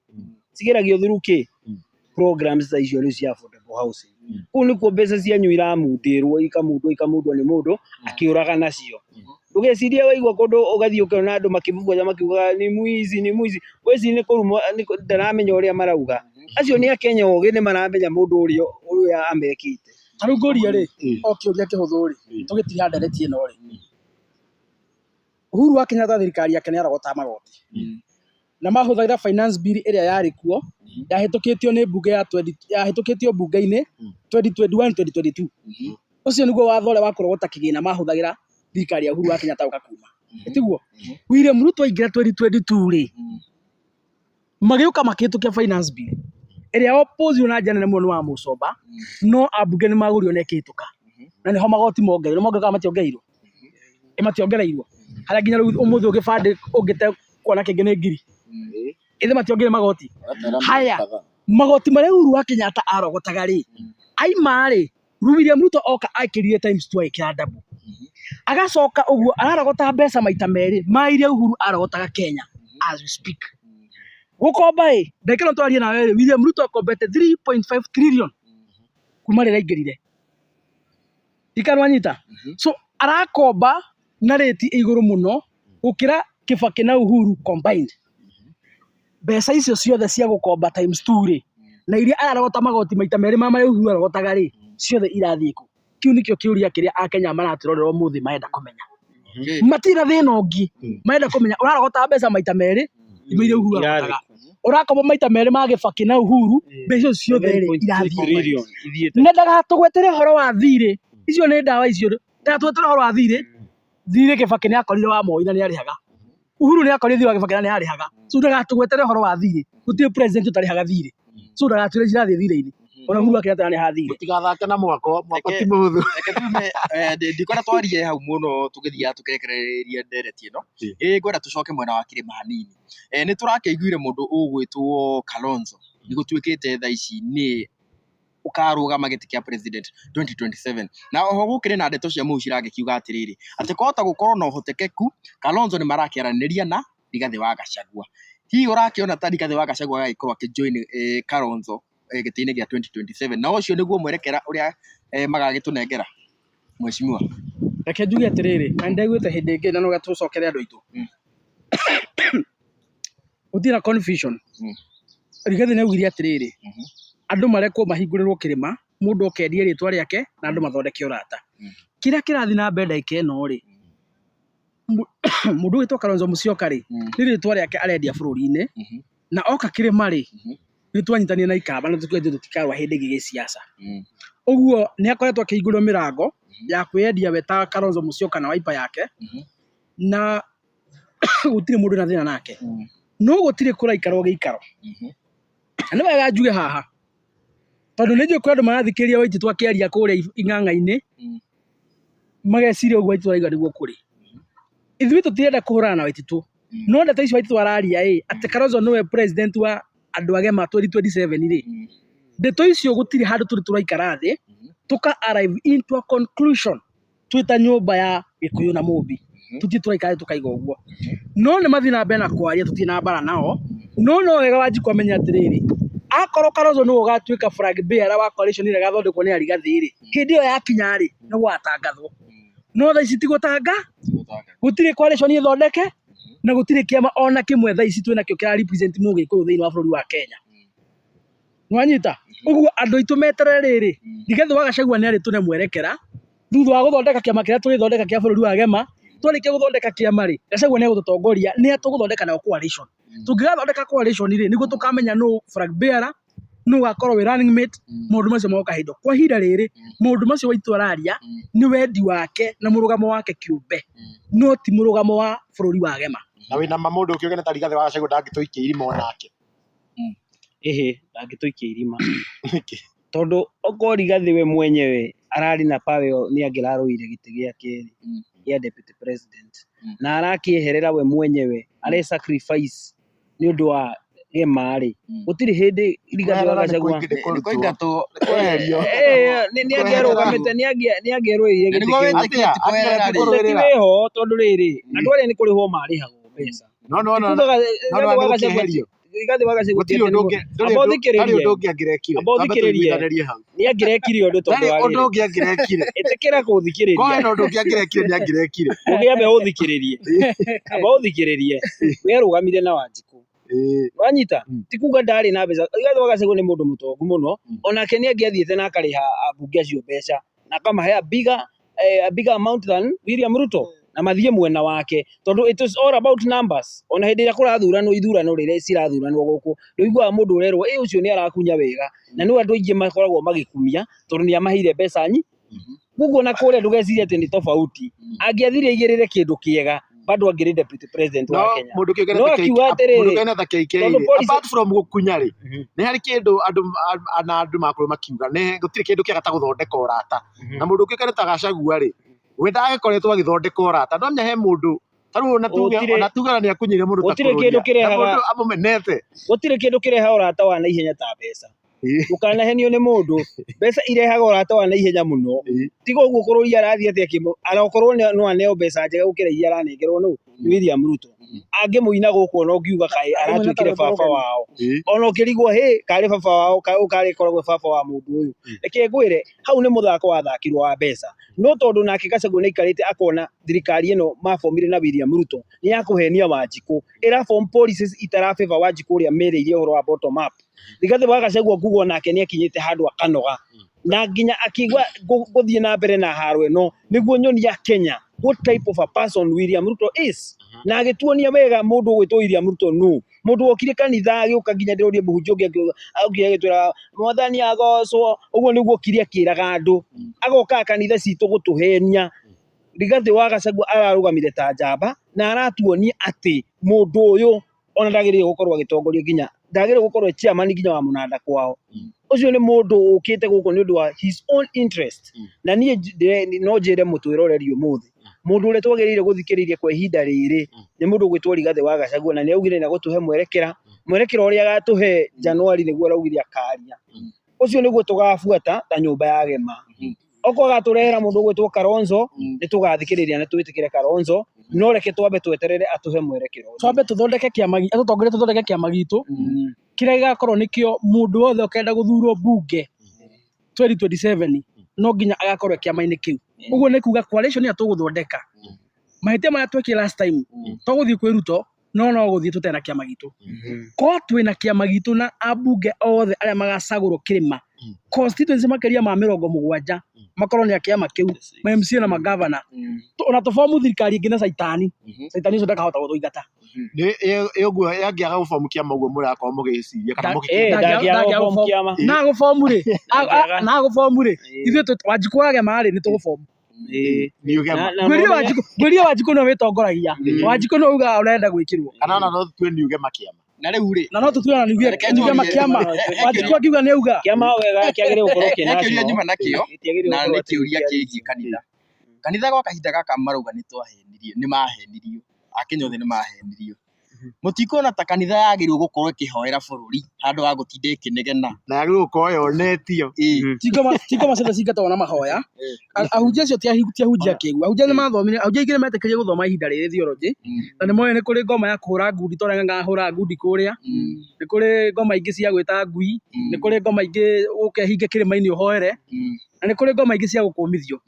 Speaker 4: cigeragio through kĩ programs ta icio rĩu cia affordable housing. Kũu nĩkuo mbeca cianyu iramundĩrwo ikamundwo ikamundwo nĩ mũndũ akĩũraga nacio. Ndũgecirie waigua kũndũ ũgathiĩ ũkona andũ makĩbubũtha makiugaga ni mwizi ni mwizi, wĩcirie nĩ kũrumwo ndaramenya ũrĩa marauga. Acio nĩ akenya ogĩ nĩ maramenya mũndũ ũrĩa ũrĩa amekĩte.
Speaker 3: Ta rĩu ngũrie rĩ, o kĩũria kĩhũthũ rĩ, tũgĩtiga ndereti ĩno rĩ, Uhuru wa Kenyatta thirikari yake nĩ arogotaga magoti. Na mahũthagĩra finance bill ĩrĩa yarĩ kuo yahĩtũkĩtio nĩ mbunge ya 20 yahĩtũkĩtio mbunge-inĩ 2021 2022. Ũcio nĩguo watho ũrĩa wa kũrogota kĩgĩna mahũthagĩra thirikari ya Uhuru wa Kenyatta gũka kuma. Tiguo? William Ruto aingĩra 2022 rĩ, magĩũka makĩhĩtũkia finance bill ĩrĩa opposirwo na njĩra nene mũno nĩ Wamũcomba, no ambunge nĩ magũrirwo na ĩkĩhĩtũka. Na nĩho magoti mongereirwo. Mongereirwo kana mationgereirwo? Ĩ mationgereirwo? Harĩa nginya rĩu ũmũthĩ gĩbandĩ ũngĩte kuona kĩngĩ nĩ ngiri. Ĩthĩ mationgereire magoti? Haya, magoti marĩa Uhuru wa Kenyatta arogotaga rĩ, aima rĩ, William Ruto oka ekĩrire times two agĩkĩra double. Agacoka ũguo ararogota mbeca maita merĩ ma iria Uhuru arogotaga Kenya as we speak. Gũkomba ĩ, ndagĩka ĩno twaria nawe rĩ, William Ruto akombete 3.5 trillion kuma rĩrĩa aingĩrire. Ikanwanyita? So arakomba na rate ĩ igũrũ mũno gũkĩra Kibaki na Uhuru combined. Mbeca icio ciothe cia gũkomba times two rĩ, na iria ararogota magoti maita merĩ ma marĩa Uhuru arogotaga rĩ, ciothe irathiĩ kũ? Kĩu nĩkĩo kĩũria kĩrĩa akenya maratwĩrorera ũmũthĩ marenda kũmenya. Matirĩ na thĩna ũngĩ, marenda kũmenya ũrarogota mbeca maita merĩ ma iria Uhuru arogotaga. Ũrakomba maita merĩ ma Kibaki na Uhuru, mbeca icio ciothe rĩ, irathiĩ kũ? Na ndagatũgwetere ũhoro wa thirĩ, icio nĩ ndawa icio, ndagatũgwetere ũhoro wa thirĩ, thirĩ Kibaki nĩ akorire wa Moi na nĩ arĩhaga. Uhuru nĩ akorire thirĩ wa Kibaki na nĩ arĩhaga. So ndagatũgwetere ũhoro wa thirĩ, gũtirĩ president ũtarĩhaga thirĩ. So ndagatwĩre cirathiĩ thirĩ-inĩ. Ona Uhuru wa Kenyatta nĩ arĩhaga thirĩ.
Speaker 2: Mũtigathake na mwako, mwako ti mũhũthũ.
Speaker 1: Reke tume ndikwenda twarie hau mũno tũgĩthiaga tũkĩrekereria ndereti ĩno. Ĩ ngwenda tũcoke mwena wa kĩrĩma hanini. Nĩ tũrakĩiguire mũndũ ũgwĩtwo Kalonzo nĩ gũtuĩkĩte thaa ici nĩ ũkarũgama gĩtĩ kĩa president 2027. Na oho gũkĩrĩ na ndeto cia mũhuhu ciragĩkiuga atĩrĩrĩ, atĩ kwahota gũkorwo na ũhotekeku Kalonzo nĩ marakĩaranĩria na Rigathĩ wa Gachagua. Hihi ũrakĩona ta Rigathĩ wa Gachagua agagĩkorwo akĩ join Kalonzo gĩtĩ-inĩ gĩa 2027? Na ũcio nĩguo mwerekera ũrĩa magagĩtũnengera mheshimiwa?
Speaker 3: Reke njuge atĩrĩrĩ, na nĩndaiguĩte hĩndĩ ĩngĩ na no tũcokere andũ aitũ. Gũtirĩ na confusion. Rigathĩ nĩ augire atĩrĩrĩ, andũ marekwo mahingũrĩrwo kĩrĩma, mũndũ oke endie rĩtwa rĩake na andũ mathondeke ũrata. Kĩrĩa kĩrathiĩ na mbere ndagĩka ĩno rĩ, mũndũ ũgwĩtwo Kalonzo Musyoka rĩ, nĩ rĩtwa rĩake arendia bũrũri-inĩ, na oka kĩrĩma rĩ, nĩ twanyitanire na ikamba na tũkiuga ithuĩ tũtikarũa hĩndĩ ĩngĩ gĩsiasa. Ũguo nĩ akoretwo akĩhingũrĩrwo mĩrango ya kwĩyendia we ta Kalonzo Musyoka na Wiper yake, na gũtirĩ mũndũ wĩna thĩna nake. No gũtirĩ kũraikarwo gĩikaro. Na nĩ wega njuge haha, tondũ nĩ njũĩ kwĩ andũ marathikĩrĩria Waititu akĩaria kũrĩa ing'ang'a-inĩ, mageciria ũguo Waititu arauga nĩguo kũrĩ. Ithuĩ tũtirenda kũhũrana na Waititu, no ndeto ici Waititu araria ĩ, atĩ Kalonzo nĩwe president wa andũ a Gema 2027 rĩ, ndeto icio gũtirĩ handũ tũrĩ tũraikara thĩ, tũka arrive into a conclusion twĩ ta nyũmba ya Gĩkũyũ na Mũmbi. Tũtirĩ tũraikara thĩ tũkaiga ũguo. No nĩ mathiĩ na mbere na kwaria tũtirĩ na mbara nao, no no wega Wanjikũ amenye atĩrĩrĩ, akorwo Kalonzo nĩwe ũgatuĩka flag bearer wa coalition ĩrĩa ĩgathondekwo nĩ Arigathĩ rĩ, hĩndĩ ĩyo yakinya rĩ, nĩ gũgatangathwo. No thaa ici ti gũtanga, gũtirĩ coalition ĩthondeke, na gũtirĩ kĩama ona kĩmwe thaa ici twĩnakĩo kĩra represent mũgĩkũyũ thĩinĩ wa bũrũri wa Kenya. Nĩwanyita? Ũguo andũ aitũ meterere rĩrĩ, Rigathĩ wa Gachagua nĩ arĩtũne mwerekera, thutha wa gũthondeka kĩama kĩrĩa tũrĩthondeka kĩa bũrũri wa Gema, twarĩkia gũthondeka kĩama rĩ, Gachagua nĩ egũtũtongoria, nĩa tũgũthondeka nao coalition. Tũngĩgathondeka coalition rĩ, nĩguo tũkamenya nũ flag bearer, nũ ũgakorwo wĩ running mate, maũndũ macio magoka hĩndĩ ĩyo. Kwa ihinda rĩrĩ, maũndũ macio Waititu araria, nĩ wendi wake na mũrũgamo wake kĩũmbe, no ti mũrũgamo wa bũrũri wa Gema.
Speaker 2: Na wĩna ma mũndũ ũkĩũgene ta Rigathĩ wa Gachagua ndangĩtũikia irima onake.
Speaker 4: Ĩhĩ, ndangĩtũikia irima.
Speaker 2: Nĩkĩ?
Speaker 4: Tondũ okorwo Rigathĩ we mwenyewe ararĩ na power ĩyo nĩ angĩrarũire gĩtĩ gĩa kerĩ gĩa deputy president. Na arakĩeherera we mwenyewe, are sacrifice nĩ ũndũ wa Gema rĩ, gũtirĩ hĩndĩ Rigathĩ wa
Speaker 2: Kweherera nĩ
Speaker 4: Gachagua
Speaker 2: kũingĩ nĩ
Speaker 1: Nĩ
Speaker 2: kũrutwo.
Speaker 1: kũingatwo.
Speaker 2: Nĩ kweherio.
Speaker 4: Nĩ angĩarũgamĩte, nĩ angĩarũĩrĩire
Speaker 1: Na
Speaker 4: gĩtĩ
Speaker 1: nĩguo
Speaker 4: kĩu.
Speaker 1: wĩtĩkie
Speaker 2: Atĩa?
Speaker 1: ti kweherera
Speaker 2: Atĩa ti
Speaker 1: rĩ.
Speaker 4: Ũteti
Speaker 2: kũrũĩrĩra?
Speaker 4: wĩho tondũ rĩrĩ, andũ arĩa nĩ kũrĩhwo marĩhagwo mbeca.
Speaker 2: No no no
Speaker 4: Ti kugaga
Speaker 2: no no
Speaker 4: Rigathĩ wa
Speaker 2: nĩ
Speaker 4: Gachagua
Speaker 2: gũkĩeherio.
Speaker 4: Rigathĩ wa Gachagua ti
Speaker 2: Gũtirĩ
Speaker 4: atĩ
Speaker 2: ũndũ
Speaker 4: nĩ
Speaker 2: ũngĩ ndũrĩ
Speaker 4: amba
Speaker 2: ũndũ ndarĩ
Speaker 4: ũthikĩrĩrie
Speaker 2: ũndũ ũngĩ angĩrekire.
Speaker 4: amba
Speaker 2: Twambe
Speaker 4: ũthikĩrĩrie
Speaker 2: tũiguithanĩrie hau.
Speaker 4: nĩ angĩrekire ũndũ tondũ
Speaker 2: Ndarĩ
Speaker 4: wa
Speaker 2: ũndũ
Speaker 4: rĩrĩ
Speaker 2: ũngĩ angĩrekire.
Speaker 4: ĩtĩkĩra
Speaker 2: Korwo
Speaker 4: kũthikĩrĩria
Speaker 2: hena ũndũ ũngĩ angĩrekire nĩ angĩrekire.
Speaker 4: ũngĩambe ũthikĩrĩrie amba ũthikĩrĩrie we arũgamire na Wanjikũ
Speaker 2: Ĩĩ.
Speaker 4: wanyita ti kuga ndarĩ na mbeca Rigathĩ wa Gachagua nĩ mũndũ mũtongu mũno onake nĩ angĩathiĩte na akarĩha ambunge acio mbeca na akamahe a bigger, a bigger amount than William Ruto. Na mathiĩ mwena wake, tondũ it is all about numbers. Ona hĩndĩ ĩrĩa kũrathuranwo ithurano rĩrĩa cirathuranwo gũkũ, ndũiguaga mũndũ ũrerwo ĩ ũcio nĩ arakunya wega, na nĩwe andũ aingĩ makoragwo magĩkumia tondũ nĩ amaheire mbeca nyingĩ. Koguo ona kũrĩa ndũgecirie atĩ nĩ tofauti, angĩathire aigĩrĩre kĩndũ kĩega bado angĩrĩ deputy president wa
Speaker 2: No
Speaker 4: Kenya.
Speaker 2: mũndũ kĩũngane
Speaker 4: No
Speaker 2: ta KK
Speaker 4: akiuga
Speaker 2: mũndũ
Speaker 4: atĩrĩrĩ,
Speaker 2: kĩũngane ta KK
Speaker 4: tondũ
Speaker 2: rĩ,
Speaker 4: policy
Speaker 2: apart from gũkunya rĩ, nĩ harĩ kĩndũ andũ na andũ makorwo makiuga nĩ gũtirĩ kĩndũ kĩega ta gũthondeka ũrata. Na mũndũ kĩũngane ta Gachagua rĩ, we ndagĩkoretwo agĩthondeka ũrata. No menya he mũndũ ta rĩu ona tuge
Speaker 4: Gũtirĩ-
Speaker 2: ona tuge ona nĩ akunyire mũndũ ta
Speaker 4: gũtirĩ kĩndũ
Speaker 2: Kururia na
Speaker 4: kĩrehaga
Speaker 2: mũndũ amũmenete.
Speaker 4: gũtirĩ kĩndũ kĩrehaga ũrata wa naihenya ta mbeca. Ndũkanahenio nĩ mũndũ, mbeca irehaga ũrata wa naihenya mũno. Tiga ũguo kũrũria arathiĩ atĩ okorwo no aneo mbeca njega gũkĩra iria aranengerwo nũ? Nĩ William Ruto. Angĩmũina gũkũ ona ũngiuga kaĩ aratuĩkire baba wao. Ona ũkĩrigwo hĩ karĩ baba wao ũyũ karĩ koragwo baba wa mũndũ ũyũ. Reke ngwĩre hau nĩ mũthako wathakirwo wa mbeca. No tondũ nake Gachagua nĩ aikarĩte akona thirikari ĩno mabomire na William Ruto nĩ ya kũhenia Wanjikũ. Ĩra form policies itara favor Wanjikũ ũrĩa merĩire ũhoro wa bottom up. Rigathĩ wa Gachagua nguga onake nĩ akinyĩte handũ akanoga na nginya akigua gũthiĩ na mbere na haro ĩno nĩguo nyonia Kenya what type of a person William Ruto is, na agĩtuonia wega mũndũ ũgwĩtwo William Ruto nũ, mũndũ wokire kanitha agĩũka nginya ndĩrorie mũhunjia ũngĩ okire agĩtwĩra mwathani agocwo, ũguo nĩguo okire akĩraga andũ, agokaga kanitha citũ gũtũhenia. Rigathĩ wa Gachagua ararũgamire ta njamba na aratuonia atĩ mũndũ ũyũ ona ndagĩrĩire gũkorwo agĩtongoria nginya ndagĩrĩire gũkorwo e chairman nginya wa mũnanda kwao. Ũcio nĩ mũndũ ũkĩte gũkũ nĩ ũndũ wa his own interest. Na niĩ no njĩre mũtwĩroreri ũmũthĩ, mũndũ ũrĩa twagĩrĩire gũthikĩrĩria kwa ihinda rĩrĩ nĩ mũndũ ũgwĩtwo Rigathĩ wa Gachagua, na nĩ augire nĩ egũtũhe mwerekera, mwerekera ũrĩa agatũhe January nĩguo araugire akaria. Ũcio nĩguo tũgabuata ta nyũmba ya Gema. Okorwo agatũrehera mũndũ ũgwĩtwo Kalonzo, nĩ tũgathikĩrĩria na twĩtĩkĩre Kalonzo, no reke twambe tweterere atũhe mwerekero ũcio.
Speaker 3: Twambe tũthondeke kĩama, atũtongorie tũthondeke kĩama gitũ, kĩrĩa gĩgakorwo nĩkĩo mũndũ wothe ũkenda gũthurwo mbunge 2027 no nginya agakorwo e kĩama-inĩ kĩu. Ũguo nĩ kuga coalition ĩrĩa tũgũthondeka, mahĩtia marĩa twekire last time, to gũthiĩ kwĩ Ruto, no no gũthiĩ tũtarĩ na kĩama gitũ. Korwo twĩna kĩama gitũ na ambunge othe arĩa magacagũrwo kĩrĩma, constituency makĩria ma 70 makorwo nĩ a kĩama kĩu, ma MCA na magavana, ona tũbomu thirikari ĩngĩ na caitani, caitani ũcio ndakahota gũtũingata.
Speaker 2: Nĩ ũguo angĩaga gũbomu kĩama ũguo mũrakorwo mũgĩciria kana
Speaker 4: Eh,
Speaker 2: mũgĩkĩenda.
Speaker 4: ndangĩaga gũbomu kĩama.
Speaker 3: Na gũbomu rĩ,
Speaker 4: Ndangĩaga.
Speaker 3: na gũbomu rĩ, ithuĩ Wanjikũ wa Gema rĩ, nĩ tũgũbomu.
Speaker 2: Nĩ ũgema.
Speaker 4: Na
Speaker 3: Ngwĩrire
Speaker 4: no ũmenye-
Speaker 3: Wanjikũ, ngwĩrire Wanjikũ nĩwe wĩtongoragia. Wanjikũ nĩwe ugaga ũrenda gwĩkĩrwo.
Speaker 2: Kana ona no tũtue nĩ ũgema kĩama.
Speaker 1: Na rĩu rĩ,
Speaker 3: Na no tũtue ona niuge
Speaker 1: Reke
Speaker 3: niuge
Speaker 1: njũrie-
Speaker 3: makĩama. Wanjikũ akiuga nĩ auga.
Speaker 4: Kĩama wega kĩagĩrĩire gũkorwo kĩ
Speaker 1: he kĩũria
Speaker 4: national.
Speaker 1: njuma nakĩo
Speaker 4: Gĩtiagĩrĩire
Speaker 1: na
Speaker 4: gũkorwo
Speaker 1: nĩ
Speaker 4: atĩ
Speaker 1: kĩũria
Speaker 4: kĩa
Speaker 1: kĩgiĩ kanitha. Kanitha gwa kahinda gaka marauga nĩ twahenirio, nĩ mahenirio, Akenya othe nĩ mahenirio. Mũtikuona ta kanitha yagĩrĩirwo gũkorwo ĩkĩhoera bũrũri handũ ha gũtinda ĩkĩnegena?
Speaker 2: Na yagĩrĩirwo gũkorwo yonetio.
Speaker 1: Ĩĩ.
Speaker 3: Ti ngoma ciothe cingatagwo na mahoya. Ahunjia acio ti ahunjia akĩgu. Ahunjia nĩ mathomire, ahunjia aingĩ nĩ metĩkĩrire gũthoma ihinda rĩrĩ theology. Na nĩ moĩ nĩ kũrĩ ngoma ya kũhũra ngundi ta ũrĩa Ng'ang'a ahũraga ngundi kũrĩa. Nĩ kũrĩ ngoma ingĩ cia gwĩta ngui. Nĩ kũrĩ ngoma ingĩ ũke hinge kĩrĩma-inĩ ũhoere. Na nĩ kũrĩ ngoma ingĩ cia gũkũmithio.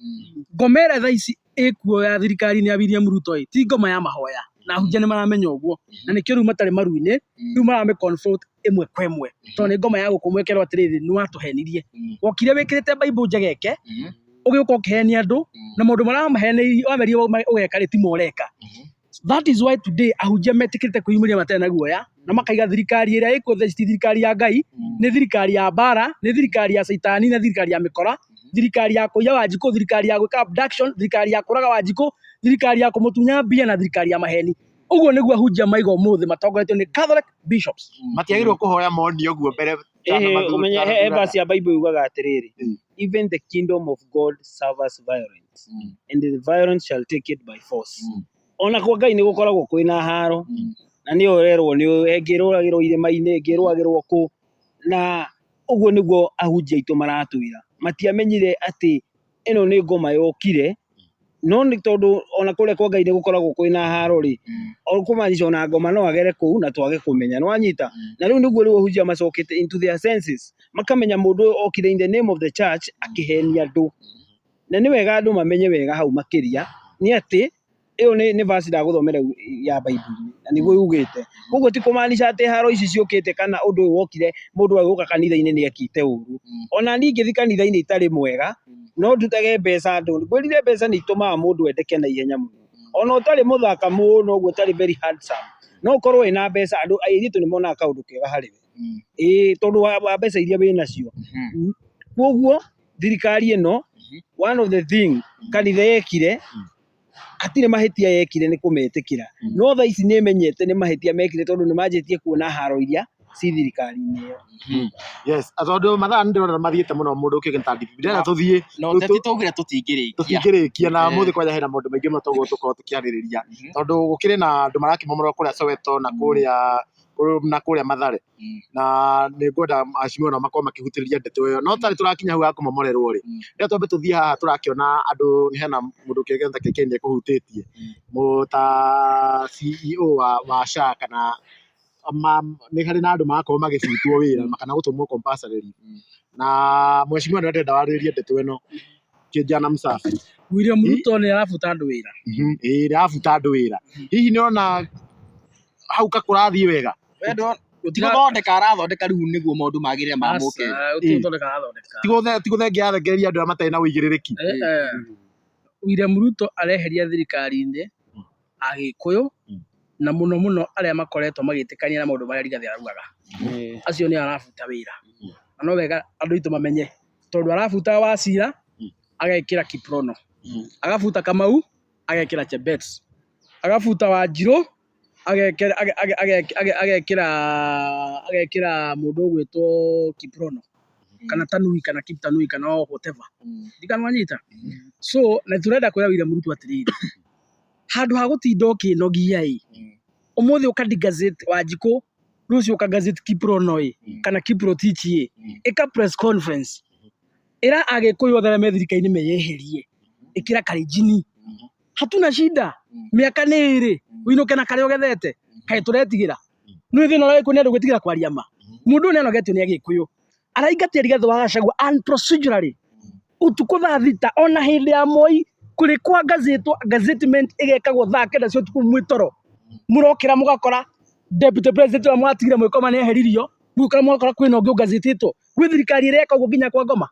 Speaker 3: Ngoma ĩrĩa thaa ici ĩkuo ya thirikari-inĩ ya William Ruto ĩ, ti ngoma ya mahoya na ahunjia nĩ maramenya ũguo na nĩkĩo rĩu matarĩ maru-inĩ rĩu maramĩ confront ĩmwe kwa ĩmwe tondũ nĩ ngoma ya gũkũmwo ĩkerwo atĩrĩrĩ nĩ watũhenirie wokire wĩkĩrĩte Bible njegeke ũgĩũka ũkĩhenia andũ na maũndũ marĩa wamaheneirie wamerire ũgeka rĩ timo ũreka. That is why today ahunjia metĩkĩrĩte kwĩyumĩria matarĩ na guoya na makaiga thirikari ĩrĩa ĩkuo thaa ici ti thirikari ya Ngai, nĩ thirikari ya mbara, nĩ thirikari ya caitani na thirikari ya mĩkora, thirikari ya kũiya Wanjikũ, thirikari ya gwĩka abduction, thirikari ya kũraga Wanjikũ, thirikari ya kũmũtunya mbia na thirikari ya maheni. Ũguo nĩguo ahunjia maiga ũmũthĩ matongoretio nĩ Catholic bishops.
Speaker 2: Matiagĩrĩirwo kũhoya monio ũguo mbere
Speaker 4: Ĩhĩ, ũmenye he verse ya Bible yugaga atĩrĩrĩ, even the kingdom of God suffers violence and the violence shall take it by force. Ona kwa Ngai nĩ gũkoragwo kwĩna haro na nĩ ũrerwo nĩ ĩngĩ ĩrũagĩrwo irĩma-inĩ, ĩngĩ ĩrũagĩrwo kũ, na ũguo nĩguo ahunjia aitũ maratwĩra. Matiamenyire atĩ ĩno nĩ ngoma yokire, no nĩ tondũ ona kũrĩa kwa Ngai nĩ gũkoragwo kwĩna haro rĩ, kũmaanisha ona ngoma no agere kũu na twage kũmenya, nĩ wanyita? Na rĩu nĩguo rĩu ahunjia macokete into their senses, makamenya mũndũ ũyũ okire in the name of the church akĩhenia andũ. Na nĩ wega andũ mamenye wega hau makĩria, nĩ atĩ ĩyo nĩ verse ndagũthomera ya Bible na nĩguo yugĩte. Koguo ti kũmaanisha atĩ haro ici ciũkĩte kana ũndũ ũyũ wokire mũndũ agĩũka kanitha-inĩ nĩ ekĩte ũru. Ona niĩ ingĩthiĩ kanitha-inĩ itarĩ mwega, no ndutage mbeca andũ, ngwĩrire mbeca nĩ itũmaga mũndũ endeke na ihenya mũno. Ona ũtarĩ mũthaka mũno ũguo ũtarĩ very handsome, no ũkorwo wĩna mbeca andũ airĩtu nĩ monaga kaũndũ kega harĩ we. Ĩĩ tondũ wa mbeca iria wĩnacio. Koguo thirikari ĩno one of the thing kanitha yekire hatirĩ mahĩtia yekire nĩ kũmetĩkĩra. No thaa ici nĩ ĩmenyete nĩ mahĩtia mekire tondũ nĩ manjĩtie kuona haro iria ci thirikari-inĩ ĩyo.
Speaker 2: Yes, tondũ mathaa nĩ ndĩrona mathiĩte mũno mũndũ ũkĩũge ta DPP. Ndĩrenda tũthiĩ
Speaker 1: Na ũteti twaugire tũtingĩrĩkia.
Speaker 2: Tũtingĩrĩkia na mũthĩ kwanja hena maũndũ maingĩ mũno toguo tũkorwo tũkĩarĩrĩria. Tondũ gũkĩrĩ na andũ marakĩmomorwo kũrĩa Soweto na kũrĩa Mathare. Na nĩ ngwenda mheshimiwa nao makorwo makĩhutĩrĩria ndeto ĩyo. No tarĩ tũrakinya hau ha kũmomorerwo rĩ, rĩrĩa twambe tũthiĩ haha tũrakĩona andũ, hena mũndũ ũkĩũĩkaine ta KK nĩ ekũhutĩtie, ta CEO wa SHA kana nĩ harĩ na andũ marakorwo magĩbutwo wĩra kana gũtũmwo compulsory leave. Na mheshimiwa nĩwe ndĩrenda warĩrĩrie ndeto ĩno, Kijana Msafi.
Speaker 3: William Ruto nĩ arabuta andũ wĩra.
Speaker 2: Ĩĩ nĩ arabuta andũ wĩra. Hihi nĩ ũrona hau ka kũrathiĩ wega?
Speaker 1: Ti gũthondeka arathondeka rĩu nĩguo maũndũ magĩrĩre ma Mũkenya.
Speaker 3: Aca, gũtirĩ gũthondeka arathondeka.
Speaker 2: Ti gũthengia arathengereria andũ arĩa matarĩ na ũigĩrĩrĩki.
Speaker 3: William Ruto areheria thirikari-inĩ Agĩkũyũ na mũno mũno arĩa makoretwo magĩtĩkania na maũndũ marĩa Rigathĩ araugaga. Acio nĩo arabuta wĩra. Na no wega andũ aitũ mamenye tondũ arabuta Wachira agekĩra Kiprono, agabuta Kamau agekĩra Chebet, agabuta Wanjirũ agekĩra mũndũ ũgwĩtwo Kiprono kana Tanui kana Kiptanui kana whatever. Ndiũĩ kana nĩwanyita? So na tũrenda kwĩra William Ruto atĩrĩrĩ, handũ ha gũtinda ũkĩnogia ĩ, ũmũthĩ ũka degazette Wanjikũ, rũciũ ũka gazette Kiprono ĩ, kana Kiprotich ĩ, ĩka press conference, ĩra Agĩkũyũ othe arĩa me thirikari-inĩ meyeherie, ĩkĩra Kalenjin, hatuna shida, mĩaka nĩ ĩrĩ, ũinũke na karĩa ũgethete, kaĩ tũretigĩra? Nĩ thĩna ũrĩa wĩkuo nĩ andũ gwĩtigĩra kwaria ma? Mũndũ ũyũ nĩ anogetio nĩ Agĩkũyũ, araingatire Rigathĩ wa Gachagua unprocedurally ũtukũ thaa thita ona hĩndĩ ya Moi kũrĩ kwa gazetwo gazettement ĩgekagwo thaa kenda cia ũtukũ mwĩ toro mũrokĩra mũgakora deputy president ũrĩa mwatigire mwĩkoma nĩ eheririo mũgĩũkĩra mũgakora kwĩna ũngĩ ũgazetĩtwo gwĩ thirikari ĩreka ũguo nginya kwa ngoma.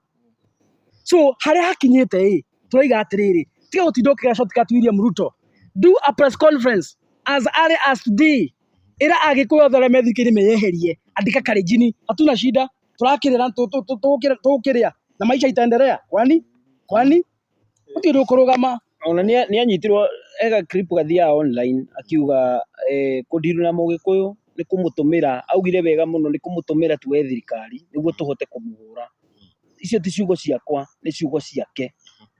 Speaker 3: So harĩa hakinyĩte ĩ tũraiga atĩrĩrĩ, tiga gũtinda ũkĩgera shortcut William Ruto, do a press conference as early as today, ĩra Agĩkũyũ othe arĩa me thirikari-inĩ meyeherie, andĩka Kalenjin, hatuna shida, tũrakĩrĩra tũgũkĩrĩa na maisha itaendelea, kwani kwani gũtirĩ ũndũ ũkũrũgama.
Speaker 4: Ona nĩ anyitirwo ega clip gathiaga online akiuga kũndiru na mũgĩkũyũ nĩ kũmũtũmĩra, augire wega mũno nĩ kũmũtũmĩra tuoe thirikari nĩguo tũhote kũmũhũra. Icio ti ciugo ciakwa nĩ ciugo ciake.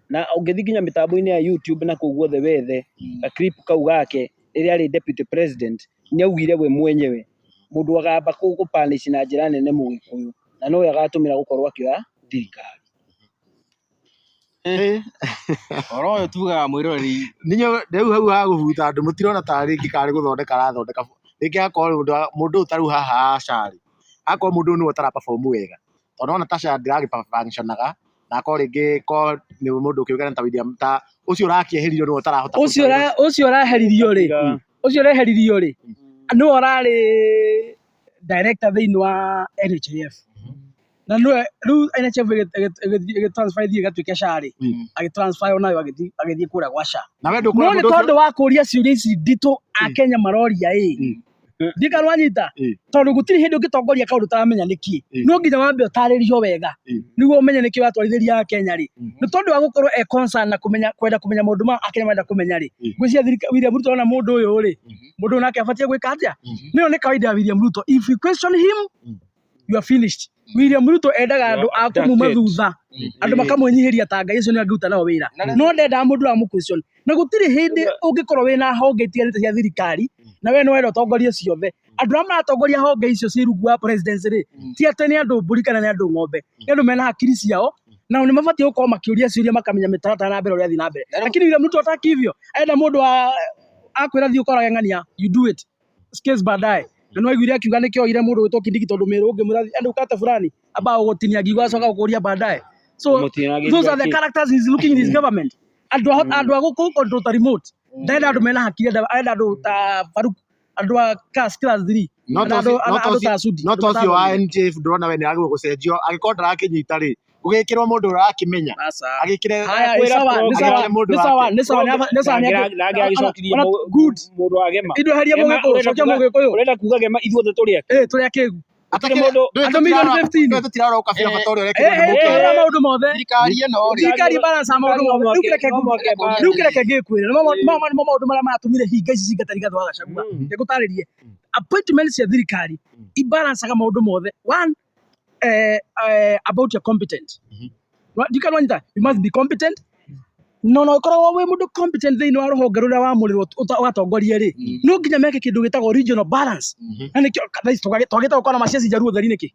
Speaker 4: Na ũngĩthiĩ nginya mĩtambo-inĩ ya YouTube na kũu guothe wethe ga clip kau gake rĩrĩa arĩ deputy president nĩ augire we mwenyewe mũndũ akamba gũ punish na njĩra nene mũgĩkũyũ na nowe agatũmĩra gũkorwo akĩoya thirikari.
Speaker 1: Ũhoro ũyũ tugaga mwĩroreri.
Speaker 2: Rĩu hau ha gũbuta andũ mũtirona ta rĩngĩ karĩ gũthondeka arathondeka, rĩngĩ akorwo mũndũ ũyũ ta rĩu haha ha SHA rĩ, akorwo mũndũ ũyũ nĩwe ũtara perform wega, tondũ nĩwona ta SHA ndĩragĩ function aga, na akorwo rĩngĩ korwo nĩ mũndũ ũkĩũĩkaine ta William ta ũcio ũrakĩeheririo nĩwe ũtarahota
Speaker 3: Ũcio ũcio ũreheririo rĩ, ũcio ũreheririo rĩ, nĩwe ũrarĩ director thĩinĩ wa NHIF. Na nĩwe rĩu NHIF ĩgĩ transfer ĩthiĩ ĩgatuĩke SHA rĩ, agĩ transfer yo nayo agĩthiĩ kũrĩa gwa SHA.
Speaker 2: Na we
Speaker 3: No
Speaker 2: ndũkuona
Speaker 3: nĩ
Speaker 2: mũndũ ũcio
Speaker 3: tondũ wa kũria ciũria ici nditũ Akenya maroria ĩ, ndiũĩ kana nĩwanyita, tondũ gũtirĩ hĩndĩ ũngĩtongoria kaũndũ ũtaramenya nĩkĩ, no nginya wambe ũtarĩrio wega nĩguo ũmenye nĩkĩ ũratwarithĩria Akenya rĩ, nĩ tondũ wa gũkorwo e concern na kũmenya kwenda kũmenya maũndũ ma Akenya marenda kũmenya rĩ, ngwĩciria William Ruto ona mũndũ ũyũ rĩ, mũndũ ũyũ nake abatiĩ gwĩka atĩa? Nĩyo nĩ kawaida ya William Ruto, if you question him you are finished. William Ruto endaga andũ a kũmuma thutha, andũ makamwĩnyihĩria ta Ngai, acio nĩo angĩruta nao wĩra, no ndendaga mũndũ ũramũ question. Na gũtirĩ hĩndĩ ũngĩkorwo wĩna honge itiganĩte cia thirikari na we nĩ ũrenda ũtongorie ciothe. Andũ arĩa maratongoria honge icio ciĩ rungu wa presidency rĩ, ti atĩ nĩ andũ mbũri kana nĩ andũ ng'ombe, nĩ andũ mena hakiri ciao na nĩ mabatiĩ gũkorwo makĩũria ciũria makamenya mĩtaratara na mbere ũrĩa ĩrathiĩ na mbere. Lakini William Ruto hataki hivyo, arenda mũndũ wa akwĩra thiĩ ũkorage ng'ania, you do it. Case baadaye. Na nĩ waiguire akiuga nĩkĩo oire mũndũ wĩtwo Kindiki tondũ mĩrũ ũngĩmwĩra enda ũkate fulani amba gũgũtinia ngingo acoka gũkũria baadaye. So those are the characters he's looking in his government. Andũ a andũ a gũkũ control ta remote. Ndarenda andũ mena hakiri arenda andũ ta Farouk, andũ a class 3.
Speaker 2: No
Speaker 3: Andũ
Speaker 2: to
Speaker 3: ta Sudi.
Speaker 2: No to ũcio wa NHIF ndũrona we nĩ agĩrĩirwo gũcenjio angĩkorwo ndarakĩnyita rĩ. Gũgĩkĩrwo mũndũ ũrakĩmenya.
Speaker 3: Aca.
Speaker 2: Agĩkĩre
Speaker 3: Haya, nĩ
Speaker 4: Kwĩra
Speaker 3: sawa, nĩ sawa,
Speaker 2: agĩkĩre mũndũ
Speaker 3: nĩ sawa,
Speaker 2: wake.
Speaker 3: nĩ sawa, nĩ sawa, nĩ
Speaker 4: Ndangĩagĩcokirie
Speaker 3: ona- good.
Speaker 4: mũndũ wa Gema.
Speaker 3: Indo heria
Speaker 4: Gema,
Speaker 3: mũgĩkũyũ,
Speaker 4: ũrenda
Speaker 3: cokia
Speaker 4: kuga-
Speaker 3: mũgĩkũyũ.
Speaker 4: Ũrenda kuga Gema ithuothe tũrĩ akĩgu.
Speaker 3: Eh, tũrĩ akĩgu.
Speaker 4: Gũtirĩ mũndũ
Speaker 3: Andũ milioni 15.
Speaker 2: Ndũĩ tũtirarora ũkabira
Speaker 1: Eh,
Speaker 2: bata ũrĩa
Speaker 3: Eh,
Speaker 2: ũrekĩrwo nĩ
Speaker 3: eh,
Speaker 2: mũkenya.
Speaker 3: tũrora maũndũ mothe.
Speaker 1: Thirikari ĩno rĩ,
Speaker 3: Thirikari balance maũndũ mothe. Rĩu kĩreke
Speaker 4: No mwake
Speaker 1: Rĩu
Speaker 3: rĩu kĩreke ngĩkwĩre nĩmo nĩmo maũndũ marĩa maratũmire hinga ici cingate Rigathĩ wa Gachagua. Reke ngũtarĩrie. Appointment cia thirikari ibalancaga maũndũ mothe. One, about your competent. Ndikana wanyita, you must be competent. No no ũkoragwo wĩ mũndũ competent thĩinĩ wa rũhonge rũrĩa wamũrĩrwo ũgatongorie rĩ, no nginya meke kĩndũ gĩtagwo regional balance. Na nĩkĩo thaa ici twagĩte gũkorwo na maciaci njaruo theri nĩkĩ?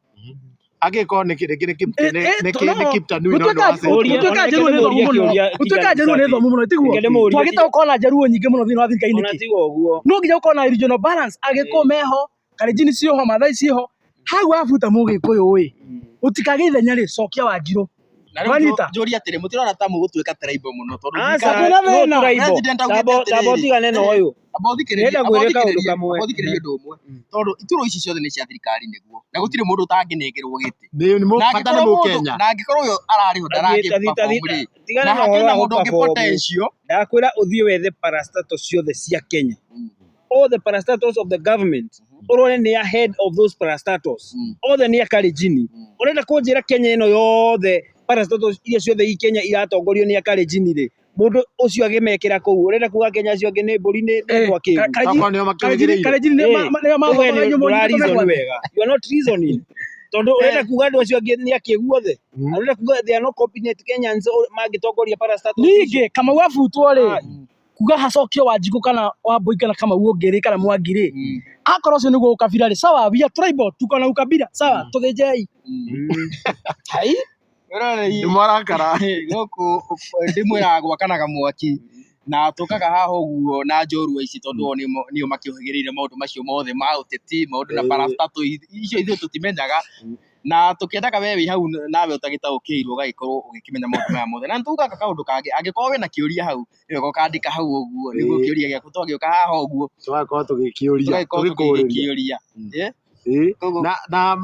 Speaker 2: Angĩkorwo nĩ rĩngĩ nĩ Kip-
Speaker 3: Eh,
Speaker 2: nĩ-
Speaker 3: eh,
Speaker 2: nĩ
Speaker 3: to-
Speaker 2: Ki-
Speaker 3: no.
Speaker 2: nĩ Kiptanui no nĩ
Speaker 3: Gũtuĩka
Speaker 2: wa Central.
Speaker 4: Ũria-
Speaker 3: gũtuĩka njaruo nĩ thomu mũno.
Speaker 4: Ũria-
Speaker 3: Gũtuĩka njaruo nĩ thomu mũno tiguo.
Speaker 4: Reke ndĩmũrie
Speaker 3: Twagĩte gũkorwo na njaruo nyingĩ mũno thĩinĩ wa thirikari
Speaker 4: Ona
Speaker 3: nĩkĩ?
Speaker 4: tiga ũguo.
Speaker 3: No nginya gũkorwo na regional balance. Agĩkũyũ meho, Kalenjin ciĩho, Maathai ciĩho. Hau wabuta mũgĩkũyũ ĩ, gũtikagĩe ithenya rĩ, cokia Wanjirũ.
Speaker 1: Na rĩu
Speaker 3: Wanyita?
Speaker 1: njũrie atĩrĩ, mũtirona ta mũgũtuĩka tribal mũno tondũ
Speaker 4: Aca,
Speaker 1: thirikari-
Speaker 3: Kwĩna
Speaker 4: no
Speaker 3: thĩna.
Speaker 4: tribal.
Speaker 1: President augĩte
Speaker 4: Tamba tamba
Speaker 1: atĩrĩrĩ,
Speaker 4: ũtigane na ũyũ.
Speaker 1: amba ũthikĩrĩrie
Speaker 4: Ndĩrenda
Speaker 1: amba
Speaker 4: ngwĩre kaũndũ
Speaker 1: ũthikĩrĩrie
Speaker 4: kamwe.
Speaker 1: amba ũthikĩrĩrie ũndũ ũmwe tondũ iturwa ici ciothe nĩ cia thirikari nĩguo na gũtirĩ mũndũ ũtangĩnengerwo gĩtĩ
Speaker 2: Nĩ- nĩ
Speaker 1: na
Speaker 2: bata nĩ
Speaker 1: angĩkorwo mũndũ
Speaker 2: mũkenya.
Speaker 1: na angĩkorwo ũyũ ararĩho
Speaker 4: Tathi- tathi-
Speaker 1: ndarangĩ rĩ
Speaker 4: Tigana
Speaker 1: na
Speaker 4: na ũhoro
Speaker 1: hakĩrĩ na
Speaker 4: wa
Speaker 1: mũndũ ũngĩ
Speaker 4: gũperform.
Speaker 1: potential
Speaker 4: Ndakwĩra ũthiĩ wethe parastatals ciothe cia Kenya. All the parastatals of the government. Ũrore nĩ a head of those parastatals. Othe nĩ a Kalenjin. Ũrenda kũnjĩra Kenya ĩno yothe parastatals iria ciothe i Kenya iratongorio nĩ a Kalenjin rĩ, mũndũ ũcio agĩmekĩra kũu ũrenda kuga Kenya acio angĩ nĩ mbũri nĩ nĩ andũ akĩgu.
Speaker 2: Okorwo nĩo
Speaker 3: Kalenjin
Speaker 2: makĩrĩgĩrĩire.
Speaker 3: Kalenjin nĩ
Speaker 4: Eh,
Speaker 3: nĩo
Speaker 4: we
Speaker 3: mathomaga
Speaker 4: nĩ
Speaker 3: nyũmba
Speaker 4: ndũra
Speaker 3: nyitĩtwo
Speaker 4: reason
Speaker 3: mĩgwate.
Speaker 4: wega. You are not reasoning. Tondũ ũrenda kuga andũ acio angĩ nĩ akĩgu othe. Ũrenda kuga they are not competent Kenyans mangĩtongoria parastatals icio.
Speaker 3: Ningĩ Kamau abutwo rĩ,
Speaker 4: Ai.
Speaker 3: kuga hacokio Wanjikũ kana Wambui kana Kamau ũngĩ rĩ kana Mwangi rĩ, akorwo ũcio nĩguo ũkabira rĩ, sawa we are tribal, tuko na ukabila, sawa tũthĩnjei.
Speaker 1: Hai Rorei
Speaker 2: Nĩ mwarakara.
Speaker 1: gũkũ ndĩmwĩraga gwakanaga mwaki na tũkaga haha ũguo na njorua ici tondũ o nĩo makĩũhĩgĩrĩire maũndũ macio mothe ma ũteti maũndũ na parastato icio ithuĩ tũtimenyaga na tũkĩendaga we wĩ hau nawe ũtagĩtaũkĩirwo ũgagĩkorwo ũgĩkĩmenya maũndũ maya mothe na nĩtugaga kaũndũ kangĩ angĩkorwo wĩna kĩũria hau nĩ wega ũkandĩka hau ũguo nĩguo kĩũria gĩaku twagĩũka haha ũguo
Speaker 2: Tũgakorwo tũgĩkĩũria,
Speaker 1: tũgagĩkorwo
Speaker 2: tũgĩkũũrĩria.
Speaker 1: tũgĩkĩũria Eh?
Speaker 2: Ĩĩ.
Speaker 1: Koguo-
Speaker 2: Na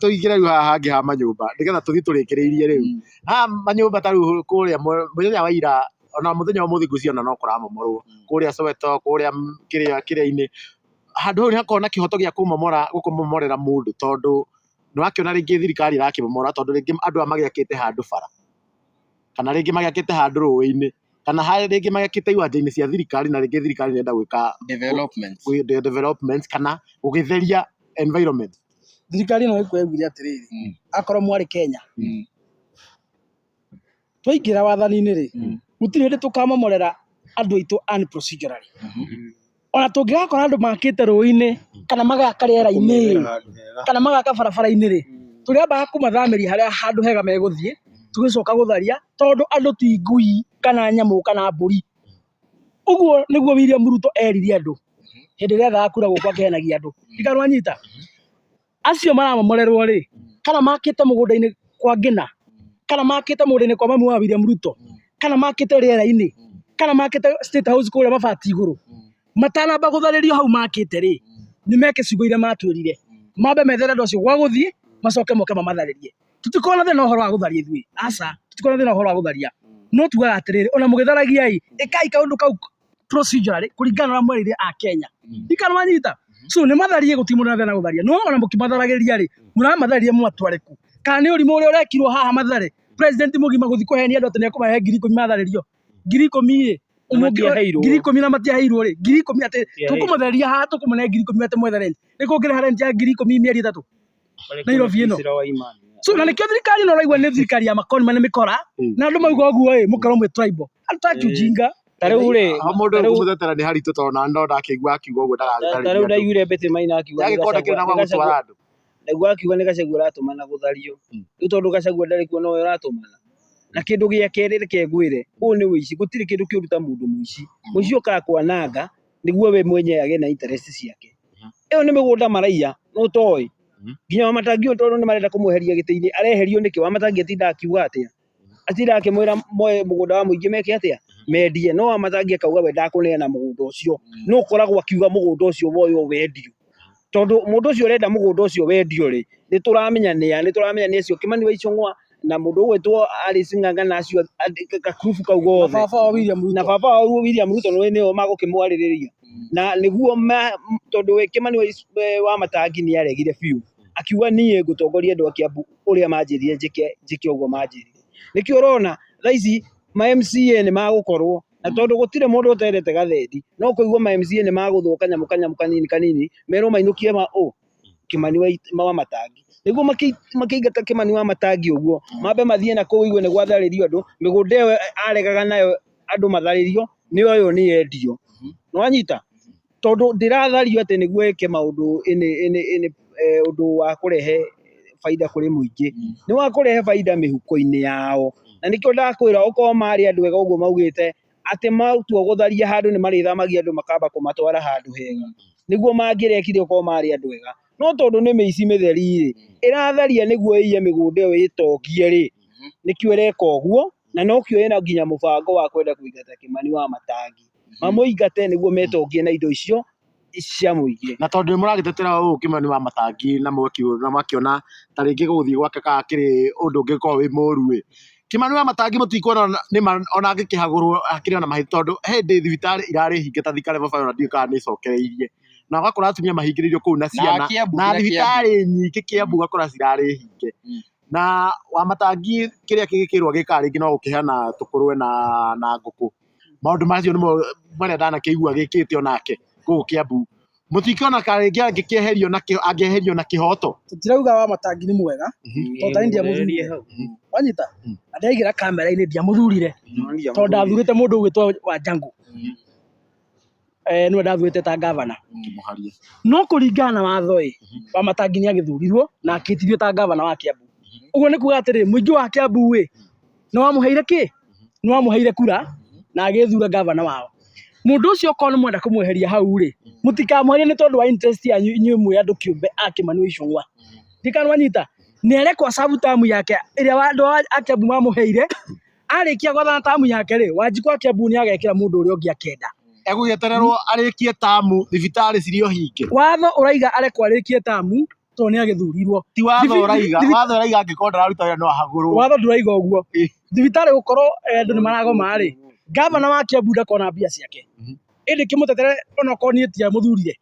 Speaker 2: tũingĩre rĩu haha hangĩ ha manyũmba nĩgetha tũthiĩ tũrĩkĩrĩirie rĩu. Haha manyũmba ta rĩu kũrĩa mũthenya wa ira ona mũthenya wa ũmũthĩ ngwĩciria ona no kũramomorwo kũrĩa Soweto kũrĩa kĩrĩa kĩrĩa-inĩ handũ hau nĩ hakoragwo na kĩhoto gĩa kũmomora gũkũmomorera mũndũ tondũ nĩ wakĩona rĩngĩ thirikari ĩrakĩmomora tondũ rĩngĩ andũ aya magĩakĩte handũ bara kana rĩngĩ magĩakĩte handũ rũĩ-inĩ kana rĩngĩ magĩakĩte iwanja-inĩ cia thirikari na rĩngĩ thirikari ĩrenda gwĩka
Speaker 1: development
Speaker 2: development kana gũgĩtheria environment.
Speaker 3: Thirikari ĩno ĩkuo yaugire atĩrĩrĩ, akorwo mwarĩ Kenya, twaingĩra wathani-inĩ rĩ, gũtirĩ hĩndĩ tũkamomorera andũ aitũ unprocedurally. Ona tũngĩgakora andũ makĩte rũĩ-inĩ kana magaka rĩera-inĩ kana magaka barabara-inĩ rĩ, tũrĩambaga kũmathamĩria harĩa handũ hega megũthiĩ, tũgĩcoka gũtharia tondũ andũ ti ngui kana nyamũ kana mbũri. Ũguo nĩguo William Ruto erire andũ hĩndĩ ĩrĩa ethaga kura gũkũ akĩhenagia andũ. Ndikarwo anyita. Acio maramomorerwo rĩ, kana makĩte mũgũnda-inĩ kwa Ngĩna, kana makĩte mũgũnda-inĩ kwa mamu wa William Ruto, kana makĩte rĩera-inĩ, kana makĩte State House kũrĩa mabati igũrũ, matanamba gũtharĩrio hau makĩte rĩ, nĩ meke ciugo iria matwĩrire. Mambe methere andũ acio gwa gũthiĩ, macoke moke mamatharĩrie. Tũtikoragwo na thĩna ũhoro wa gũtharia ithuĩ, aca, tũtikoragwo na thĩna ũhoro wa gũtharia. No tugaga atĩrĩrĩ, ona mũgĩtharagia ĩ, ĩkai kaũndũ kau procedurally kũringana na ũrĩa mwerire a Kenya. Ndikana wanyita. So nĩ matharie gũtirĩ mũndũ wĩna thĩna gũtharia. No ona mũkĩmatharagĩria rĩ, mũramatharia mũmatware kũ? Kana nĩ ũrimũ ũrĩa ũrekirwo haha Mathare? President mũgima gũthiĩ kũhenia andũ atĩ nĩ ekũmahe 10,000 matharĩrio. 10,000 ĩ,
Speaker 4: Na matiaheirwo.
Speaker 3: 10,000 na matiaheirwo rĩ, 10,000 atĩ
Speaker 4: Matiaheirwo.
Speaker 3: tũkũmatheria haha tũkũmũne 10,000 atĩ mwethe rent. Nĩ kũngĩrĩha rent ya 10,000 mĩeri 3? Nairobi ĩno. So na nĩkĩo thirikari ĩno ũraigua nĩ thirikari ya makoni na mĩkora na andũ mauga ũguo ĩ mũkerwo mwĩ tribal. Andũ taki ujinga.
Speaker 4: Ta rĩu rĩ,
Speaker 2: Ha mũndũ
Speaker 4: ta rĩu-
Speaker 2: kũmũtetera nĩ haritũ tondũ na no ndakĩigua akiuga ũguo
Speaker 4: ta rĩu
Speaker 2: ndagagĩtarĩria andũ.
Speaker 4: ndaiguire Betty Maina akiuga nĩ
Speaker 2: Yagĩkorwo ndakĩrĩ na
Speaker 4: Gachagua-
Speaker 2: gwa gũtwara andũ.
Speaker 4: ndaigua akiuga nĩ Gachagua ũratũmana gũthario. Rĩu tondũ Gachagua ndarĩ kuo nowe ũratũmana. Na kĩndũ gĩa kerĩ reke ngwĩre, ũyũ nĩ ũici, gũtirĩ kĩndũ kĩũru ta mũndũ mũici. Mũici okaga kwananga nĩguo we mwenyewe agĩe na interest ciake. Ĩyo nĩ mĩgũnda maraiya na ũtoĩ. Nginya Wamatangi ũyũ tondũ nĩ marenda kũmweheria gĩtĩ-inĩ, areherio nĩkĩ? Wamatangi atindaga akiuga atĩa? Atindaga akĩmwĩra moe mũgũnda wa mũingĩ meke atĩa? Mendie. No Wamatangi akauga we ndakũneana mũgũnda ũcio. No ũkoragwo akiuga mũgũnda ũcio woywo wendio. Tondũ mũndũ ũcio ũrenda mũgũnda ũcio wendio rĩ, nĩ tũramenya nĩa, nĩ tũramenya nĩ acio Kĩmani wa Ichung'wa, na mũndũ ũgwĩtwo Alice Ng'ang'a na acio gakurubu kau
Speaker 3: Na
Speaker 4: gothe
Speaker 3: baba wa William Ruto.
Speaker 4: Na baba wa William Ruto nĩo magũkĩmwarĩrĩria na nĩguo tondũ we Kĩmani wa Matangi nĩ aregire biũ akiuga niĩ ngũtongoria andũ a Kiambu ũrĩa manjĩrire njĩke njĩke ũguo manjĩrire. Nĩkĩo ũrona thaa ici ma MCA nĩ magũkorwo na tondũ gũtirĩ mũndũ ũtendete gathendi no kũigua ma MCA nĩ magũthwo kanyamũ kanyamũ kanini kanini merwo mainũkie ma ũ Kĩmani wa Matangi. Nĩguo makĩingata Kĩmani wa Matangi ũguo, mambe mathiĩ na kũu ũigue nĩ gwatharĩrio andũ, mĩgũnda ĩyo aregaga nayo andũ matharĩrio, nĩ ũyũ nĩ yendio. Nĩ wanyita? Tondũ ndĩrathario atĩ nĩguo ĩke maũndũ ũndũ wa kũrehe baida kũrĩ mũingĩ, nĩ wa kũrehe baida mĩhuko-inĩ yao. Na nĩkĩo ndakwĩra okorwo marĩ andũ ega ũguo maugĩte, atĩ matua gũtharia handũ nĩ marĩthamagia andũ makamba kũmatwara handũ hega, nĩguo mangĩrekire okorwo marĩ andũ ega. No tondũ nĩ mĩici mĩtheri rĩ, ĩratharia nĩguo ĩiye mĩgũnda ĩyo ĩtongie rĩ, nĩkĩo ĩreka ũguo, na nokĩo ĩna nginya mũbango wa kwenda kũingata Kĩmani wa Matangi. Mamũingate nĩguo metongie na indo icio cia mũingĩ.
Speaker 2: Na tondũ nĩ mũragĩtetera ũũ Kĩmani wa Matangi na mwakĩona ta rĩngĩ gũgũthiĩ gwake ka hakĩrĩ ũndũ ũngĩkorwo wĩ mũru ĩ, Kĩmani wa Matangi mũtikuona nĩma ona angĩkĩhagũrwo hakĩrĩ ona mahĩtia tondũ he hĩndĩ thibitarĩ irarĩ hinge ta Thika Level 5 ona ndiũĩ kana nĩ ĩcokereirie. Na ũgakora atumia mahingĩrĩirio kũu na ciana na thibitarĩ nyingĩ Kĩambu ũgakora cirarĩ hinge. Na Wamatangi kĩrĩa kĩngĩkĩrwo agĩkaga rĩngĩ no gũkĩheana tũkũrwe na ngũkũ. Maũndũ macio nĩmo marĩa ndanakĩigua agĩkĩte onake gũkũ Kĩambu. Mũtikĩona ka rĩngĩ angĩkĩeherio na angĩeherio na kĩhoto?
Speaker 3: Tũtirauga Wamatangi nĩ mwega, tondũ tani ndiamũthurire. Wanyita? Na ndĩraigĩra kamera-inĩ ndiamũthurire, tondũ ndathurĩte mũndũ ũgwĩtwo Wanjangũ. Nĩwe ndathurĩte ta ngavana. No kũringana na watho ĩ, Wamatangi nĩ agĩthurirwo na akĩtithio ta ngavana wa Kiambu. Ũguo nĩ kuga atĩrĩ, mũingĩ wa Kiambu ĩ, nĩ wamũheire kĩ? Nĩ wamũheire kura na agĩthura ngavana wao. Mũndũ ũcio okorwo nĩ mwenda kũmweheria hau rĩ, mũtikamweherie nĩ tondũ wa interest yanyu inyuĩ mwĩ andũ kĩũmbe a Kĩmani wa Ichung'wa. Ndiũĩ kana nĩ wanyita? Nĩ arekwo a serve term yake ĩrĩa andũ a Kiambu mamũheire. Arĩkia gwathana tamu yake rĩ, Wanjikũ wa Kiambu nĩ agekĩra mũndũ ũrĩa ũngĩ akenda.
Speaker 2: Egũgĩetererwo arĩkie tamu thibitarĩ cirĩ o hinge?
Speaker 3: Watho ũraiga arekwo arĩkie tamu tondũ nĩ agĩthurirwo.
Speaker 2: Ti watho ũraiga, watho ũraiga angĩkorwo ndararuta wĩra no ahagũrwo.
Speaker 3: Watho ndũraiga ũguo. Thibitarĩ gũkorwo andũ nĩ maragoma rĩ, ngavana wa Kiambu ndakona mbia ciake. Ĩndĩ kĩmũtetere onokorwo niĩ ndiamũthurire.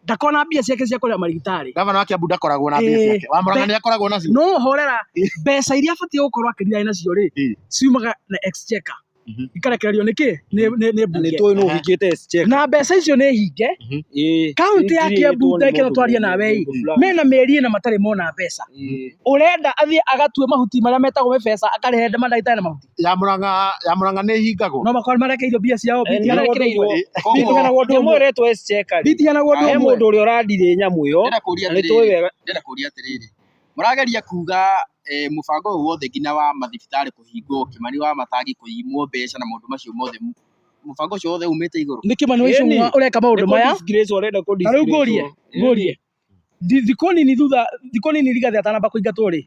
Speaker 3: Ndakona mbia ciake cia kũrĩha marigitari.
Speaker 2: Gavana wa Kiambu ndakoragwo na mbia ciake. Wa Murang'a nĩ akoragwo nacio.
Speaker 3: No horera mbeca iria abatiĩ gũkorwo akĩrira nacio rĩ, ciumaga na exchequer. Ikarekererio nĩ kĩ? Nĩ mbunge.
Speaker 4: Nĩ tũĩ nũ ũhingĩte exchequer.
Speaker 3: Na mbeca icio nĩ hinge. Kaũntĩ ya Kiambu ndagĩka ĩno twaria nawe ĩ, mena mĩeri ĩna matarĩ mona mbeca. Ũrenda athiĩ agatue mahuti marĩa metagwo mĩbeca akarĩhe mandagĩtarĩ na mahuti?
Speaker 2: Ya Murang'a, ya Murang'a nĩ ĩhingagwo.
Speaker 3: No makorwo marekereirio mbia ciao,
Speaker 4: Eh,
Speaker 3: itirekereirio.
Speaker 1: Koguo-
Speaker 3: Itiheanagwo ũndũ
Speaker 4: Nyamũ
Speaker 3: ũmwe.
Speaker 4: ĩretwo exchequer rĩ,
Speaker 3: Itiheanagwo ũndũ
Speaker 4: he
Speaker 3: ũmwe.
Speaker 4: mũndũ ũrĩa ũrandirĩ nyamũ ĩyo
Speaker 1: Ndĩrenda kũria
Speaker 4: na nĩ tũĩ
Speaker 1: atĩrĩrĩ,
Speaker 4: wega
Speaker 1: ndĩrenda kũria atĩrĩrĩ, mũrageria kuga mũbango ũyũ wothe nginya wa mathibitarĩ kũhingwo, Kĩmani wa Matangi kũimwo mbeca na maũndũ macio mothe, mũbango ũcio wothe umĩte igũrũ?
Speaker 3: Nĩ Kĩmani wa
Speaker 4: Ĩni.
Speaker 3: Ichung'wa ũreka maũndũ
Speaker 4: Nĩ
Speaker 3: maya.
Speaker 4: kũ-disgrace ũrenda
Speaker 3: Na rĩu ngũrie,
Speaker 4: kũ-disgrace-wo.
Speaker 3: ngũrie. Thikũ nini thutha, thikũ nini Rigathĩ atanamba kũingatwo rĩ,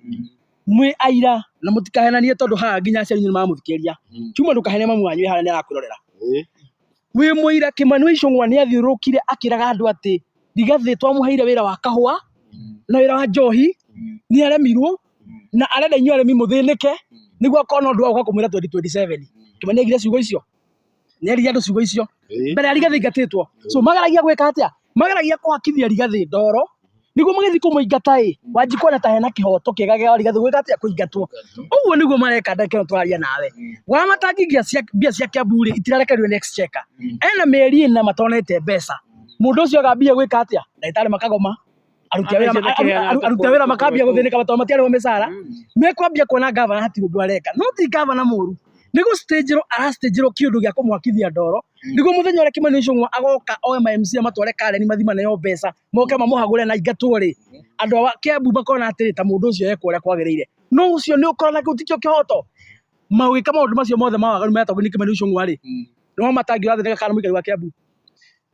Speaker 3: mwĩ aira na mũtikahenanie tondũ haha nginya aciari anyu nĩ maramũthikĩrĩria. Chuma ndũkahenie mamu wanyu wĩ harĩa nĩ arakwĩrorera. Wĩ mũira Kĩmani wa Ichung'wa nĩ athiũrũrũkire akĩraga andũ atĩ Rigathĩ twamũheire wĩra wa kahũa na wĩra wa njohi nĩ aremirwo na arenda inyuĩ arĩmi mũthĩnĩke nĩguo akona ũndũ wa gũka kũmwĩra 2027. Kĩmani aigire ciugo icio? Nĩ eririe andũ ciugo icio mbere ya Rigathĩ aingatĩtwo. So mageragia gwĩka atĩa? Mageragia kũhakithia Rigathĩ ndoro nĩguo magĩthiĩ kũmũingata ĩ, Wanjikũ ona ta hena kĩhoto kĩega gĩa Rigathĩ gwĩka atĩa? Kũingatwo. Ũguo nĩguo mareka ndagĩka ĩno tũraria nawe. Wamatangi mbia cia Kiambu rĩ, itirarekererio nĩ exchequer. Ena mĩeri ĩna matonete mbeca. Mũndũ ũcio agambia gwĩka atĩa? Ndagĩtarĩ makagoma. Aruti a wĩra aruti a wĩra makambia gũthĩnĩka tondũ matiarĩhwo mĩcara. Mekwambia kuona ngavana hatirĩ ũndũ areka. No ti ngavana mũru, nĩ gũ stage-ĩrwo ara stage-ĩrwo kĩũndũ gĩa kũmwakithia ndoro, nĩguo mũthenya ũrĩa Kĩmani Ichung'wa agoka oe ma MCA amatware Karen mathiĩ maneo mbeca, moke mamũhagũre na aingatwo rĩ, andũ a Kiambu makona atĩrĩ ta mũndũ ũcio ekwo ũrĩa kwagĩrĩire. No ũcio nĩ ũkora kĩu tikĩo kĩhoto? Magĩka maũndũ macio mothe ma waganu maretagwo nĩ Kĩmani Ichung'wa rĩ, nĩ Wamatangi ũrathĩnĩka kana mũikari wa Kiambu?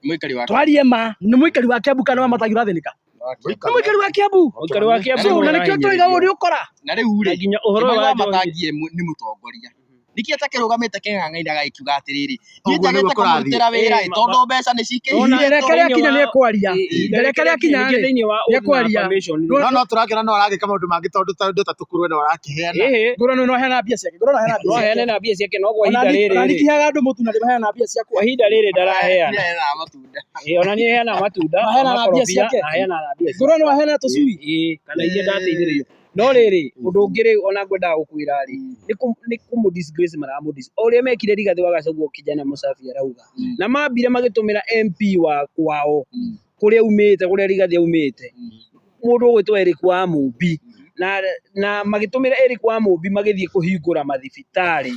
Speaker 1: Mũikari wa
Speaker 3: Twarie ma, nĩ mũikari wa Kiambu kana Wamatangi ũrathĩnĩka? Nĩ mũikari wa Kiambu.
Speaker 4: Mũikari wa Kiambu
Speaker 3: So, na nĩkĩo tũroiga ũyũ nĩ ũkora.
Speaker 1: Na rĩu
Speaker 4: Na
Speaker 1: rĩ,
Speaker 4: nginya ũhoro
Speaker 1: Kĩmani
Speaker 4: wa
Speaker 1: wa
Speaker 4: njohi
Speaker 1: Matangi nĩ mũtongoria. Nĩkĩ atakĩrũgamĩte kĩng'ang'a-inĩ agagĩkiuga atĩrĩrĩ, niĩ
Speaker 2: Ũguo
Speaker 1: njagĩte
Speaker 2: nĩguo kũrathiĩ.
Speaker 1: kũmũrutĩra wĩra ĩ, tondũ mbeca nĩ
Speaker 4: Nona
Speaker 1: cikĩihirĩtwo.
Speaker 3: Ihinda rĩake rĩakinya
Speaker 4: thĩinĩ wa
Speaker 3: nĩekwaria.
Speaker 4: ihinda
Speaker 3: Ihinda
Speaker 4: rĩake
Speaker 3: rĩake
Speaker 4: rĩakinya
Speaker 3: rĩakinya
Speaker 4: ningĩ
Speaker 3: rĩ,
Speaker 4: thĩinĩ wa oath na
Speaker 3: nĩekwaria.
Speaker 4: affirmation rĩ
Speaker 2: No no tũrakĩona no aragĩka maũndũ mangĩ tondũ tondũ ta tũkũrwe no arakĩheana.
Speaker 4: ĩhĩ
Speaker 3: Ngũrano no aheana mbia ciake. Ngũrano aheana
Speaker 4: no
Speaker 3: mbia
Speaker 4: aheane
Speaker 3: ciake.
Speaker 4: na mbia ciake no kwa
Speaker 3: Ona
Speaker 4: ihinda
Speaker 3: ni
Speaker 4: rĩrĩ
Speaker 3: ona
Speaker 4: rĩ
Speaker 3: nikiheaga andũ mũtu na ndĩmaheana mbia ciakwa.
Speaker 4: kwa ihinda rĩrĩ ndaraheana.
Speaker 1: Aheanaga matunda.
Speaker 4: Ĩĩ ona nĩ aheanaga matunda
Speaker 3: Na
Speaker 4: na
Speaker 3: aheanaga mbia
Speaker 4: makorobia
Speaker 3: ciake.
Speaker 4: na aheanaga na mbia
Speaker 3: Ngũrano
Speaker 4: ciakwa.
Speaker 3: aheana tũcui.
Speaker 4: Ĩĩ kana iria ndateithĩrĩirio. No rĩrĩ ũndũ ũngĩ rĩu ona ngwendaga gũkwĩra rĩ nĩ kũmũ disgrace maramũ disgrace. O ũrĩa mekire Rigathĩ wa Gachagua kijana Mũsafi arauga. Na mambire magĩtũmĩra MP wa kwao kũrĩa aumĩte kũrĩa Rigathĩ aumĩte mũndũ ũgwĩtwo Eric wa Mũmbi na magĩtũmĩra Eric wa Mũmbi magĩthiĩ kũhingũra mathibitarĩ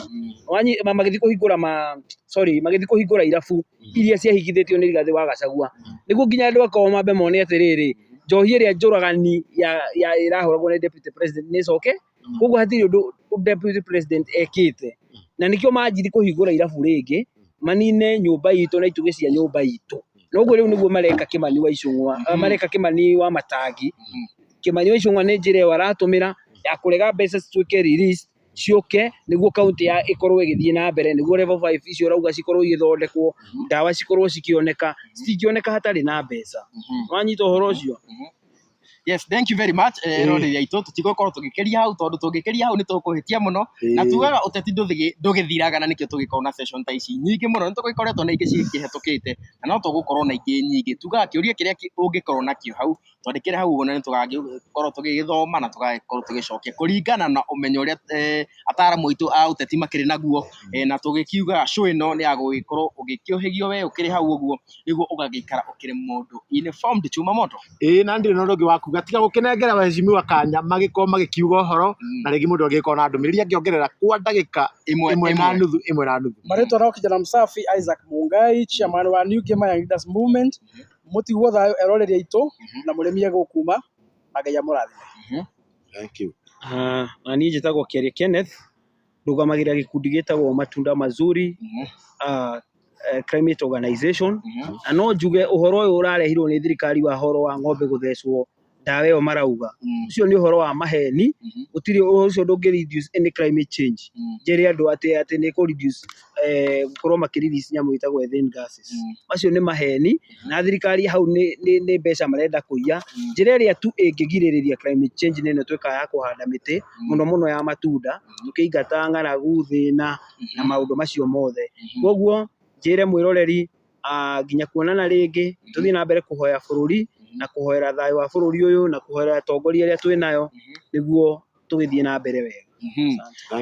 Speaker 4: magĩthiĩ kũhingũra ma sorry magĩthiĩ kũhingũra irabu iria ciahingithĩtio nĩ Rigathĩ wa Gachagua nĩguo nginya andũ akwao mambe mone atĩrĩrĩ njohi ĩrĩa njũragani ya ĩrahũragwo nĩ deputy president nĩ ĩcoke koguo hatirĩ ũndũ deputy president ekĩte na nĩkĩo manjirie kũhingũra irabu rĩngĩ manine nyũmba itũ na itugĩ cia nyũmba itũ noguo rĩu nĩguo mareka Kĩmani wa Icũng'wa mareka Kĩmani wa Matangi. Kĩmani wa Icũng'wa nĩ njĩra ĩyo aratũmĩra ya kũrega mbeca cituĩke released ciũke nĩguo kaũntĩ ya ĩkorwo ĩgĩthiĩ na mbere nĩguo level 5 icio ũrauga cikorwo igĩthondekwo ndawa cikorwo cikĩoneka citingĩoneka hatarĩ na mbeca wanyita ũhoro ũcio.
Speaker 1: Yes, thank you very much. Roreri aitũ tũtigũkorwo tũgĩkĩria hau tondũ tũngĩkĩria hau nĩ tũkũhĩtia mũno na tugaga ũteti ndũgĩthiraga na nĩkĩo tũgĩkorwo na session ta ici nyingĩ mũno nĩ tũgĩkoretwo na ingĩ cikĩhetũkĩte na no tũgũkorwo na ingĩ nyingĩ tugaga kĩũria kĩrĩa ũngĩkorwo nakĩo hau twandĩkĩre hau ũguo na nĩ tũgagĩkorwo tũgĩgĩthoma na tũgagĩkorwo tũgĩcokia kũringana na ũmenyo ũrĩa ataramu aitũ a ũteti makĩrĩ naguo na tũgĩkiuga show ĩno nĩ ya gũgĩkorwo ũgĩkĩũhĩgio we ũkĩrĩ hau ũguo nĩguo ũgagĩikara ũkĩrĩ mũndũ informed chuma moto.
Speaker 2: Ĩĩ na ndirĩ na ũndũ ũngĩ wa kuga tiga gũkĩnengera waheshimiwa kanya magĩkorwo magĩkiuga ũhoro na rĩngĩ mũndũ angĩgĩkorwo na ndũmĩrĩri angĩongerera kwa ndagĩka
Speaker 1: Ĩmwe
Speaker 2: ĩmwe na nuthu ĩmwe na nuthu.
Speaker 3: Marĩtwa no kijana Msafi Isaac Mungai chairman wa New Gamer Young Leaders Movement mũtigwo thayũ eroreri aitũ na mũrĩmi egũkuma na Ngai amũrathime.
Speaker 2: Thank you.
Speaker 4: Na niĩ njĩtagwo Kĩaria Kenneth ndũgamagĩrĩra gĩkundi gĩtagwo Matunda Mazuri Climate Organization na no njuge ũhoro ũyũ ũrarehirwo nĩ thirikari wa ũhoro wa ng'ombe gũthecwo ndawa ĩyo marauga ũcio nĩ ũhoro wa maheni gũtirĩ ũhoro ũcio ndũngĩ reduce any climate change njĩre andũ atĩ nĩ kũ reduce gũkorwo makĩ release nyamũ ĩtagwo ethane gases macio nĩ maheni na thirikari hau nĩ mbeca marenda kũiya njĩra ĩrĩa tu ĩngĩgirĩrĩria climate change nĩ ĩno twĩkaga ya kũhanda mĩtĩ mũno mũno ya matunda tũkĩingata ng'aragu thĩna na maũndũ macio mothe koguo njĩre mwĩroreri nginya kuonana rĩngĩ tũthiĩ na mbere kũhoya bũrũri na kũhoera thayũ wa bũrũri ũyũ na kũhoera atongoria arĩa twĩ nayo nĩguo tũgĩthiĩ na mbere wega.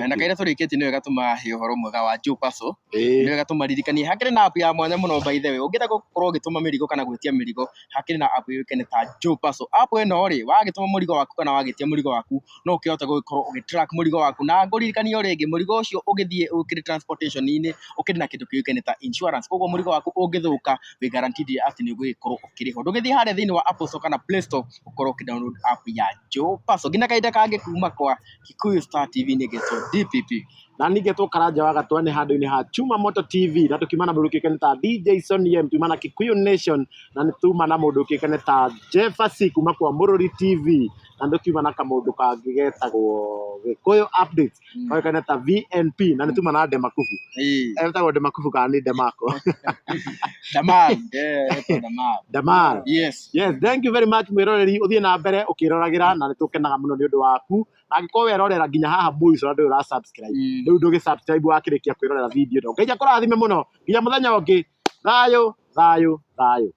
Speaker 1: Na kaira tũrĩkĩtie nĩ wega tũmahe ũhoro mwega wa Joe Paso nĩ wega tũmaririkanie hakĩrĩ na app ya mwanya mũno by the way ũngĩenda gũkorwo ũgĩtũma mĩrigo kana gwĩtia mĩrigo hakĩrĩ na app yũĩkaine ta Joe Paso app ĩno rĩ wagĩtũma mũrigo waku kana wagĩtia mũrigo waku no ũkĩhote gũgĩkorwo ũgĩ track mũrigo waku na ngũririkanie o rĩngĩ mũrigo ũcio ũgĩthiĩ ũkĩrĩ transportation-inĩ ũkĩrĩ na kĩndũ kĩũĩkaine ta insurance koguo mũrigo waku ũngĩthũka wĩ guaranteed atĩ nĩ ũgũgĩkorwo ũkĩrĩhwo ndũgĩthiĩ harĩa thĩinĩ wa Apple Store kana Play Store ũkorwo ũkĩ download app ya Joe Paso nginya kahinda kangĩ kuma kwa Kikuyu Star TV nĩ ngetwo DPP
Speaker 2: Na ningĩ Karanja wa Gatwa nĩ handũ-inĩ ha Chuma Moto TV na tũkiuma na mũndũ ũkĩũĩkaine ta DJ Sonny M tuma na Kikuyu Nation na nĩ tuma na mũndũ ũkĩũĩkaine ta Jeffasi kuma kwa Mũrũri TV na nĩ tũkiuma na kamũndũ kangĩ getagwo Gĩkũyũ Updates koĩkaine ta VNP na nĩ tuma na Ndemakubu etagwo Ndemakubu kana nĩ Ndemako
Speaker 1: Damal Damal
Speaker 2: Damal.
Speaker 1: Yes.
Speaker 2: Yes, thank you very much mwĩroreri ũthiĩ na mbere ũkĩroragĩra na nĩ tũkenaga mũno nĩ ũndũ waku na angĩkorwo werorera nginya haha mũico na ndũrĩ ũra subscribe rĩu ndũgĩ subscribe wakĩrĩkia kwĩrorera video ĩno Ngai akũrathime mũno nginya mũthenya ũngĩ thayũ thayũ thayũ.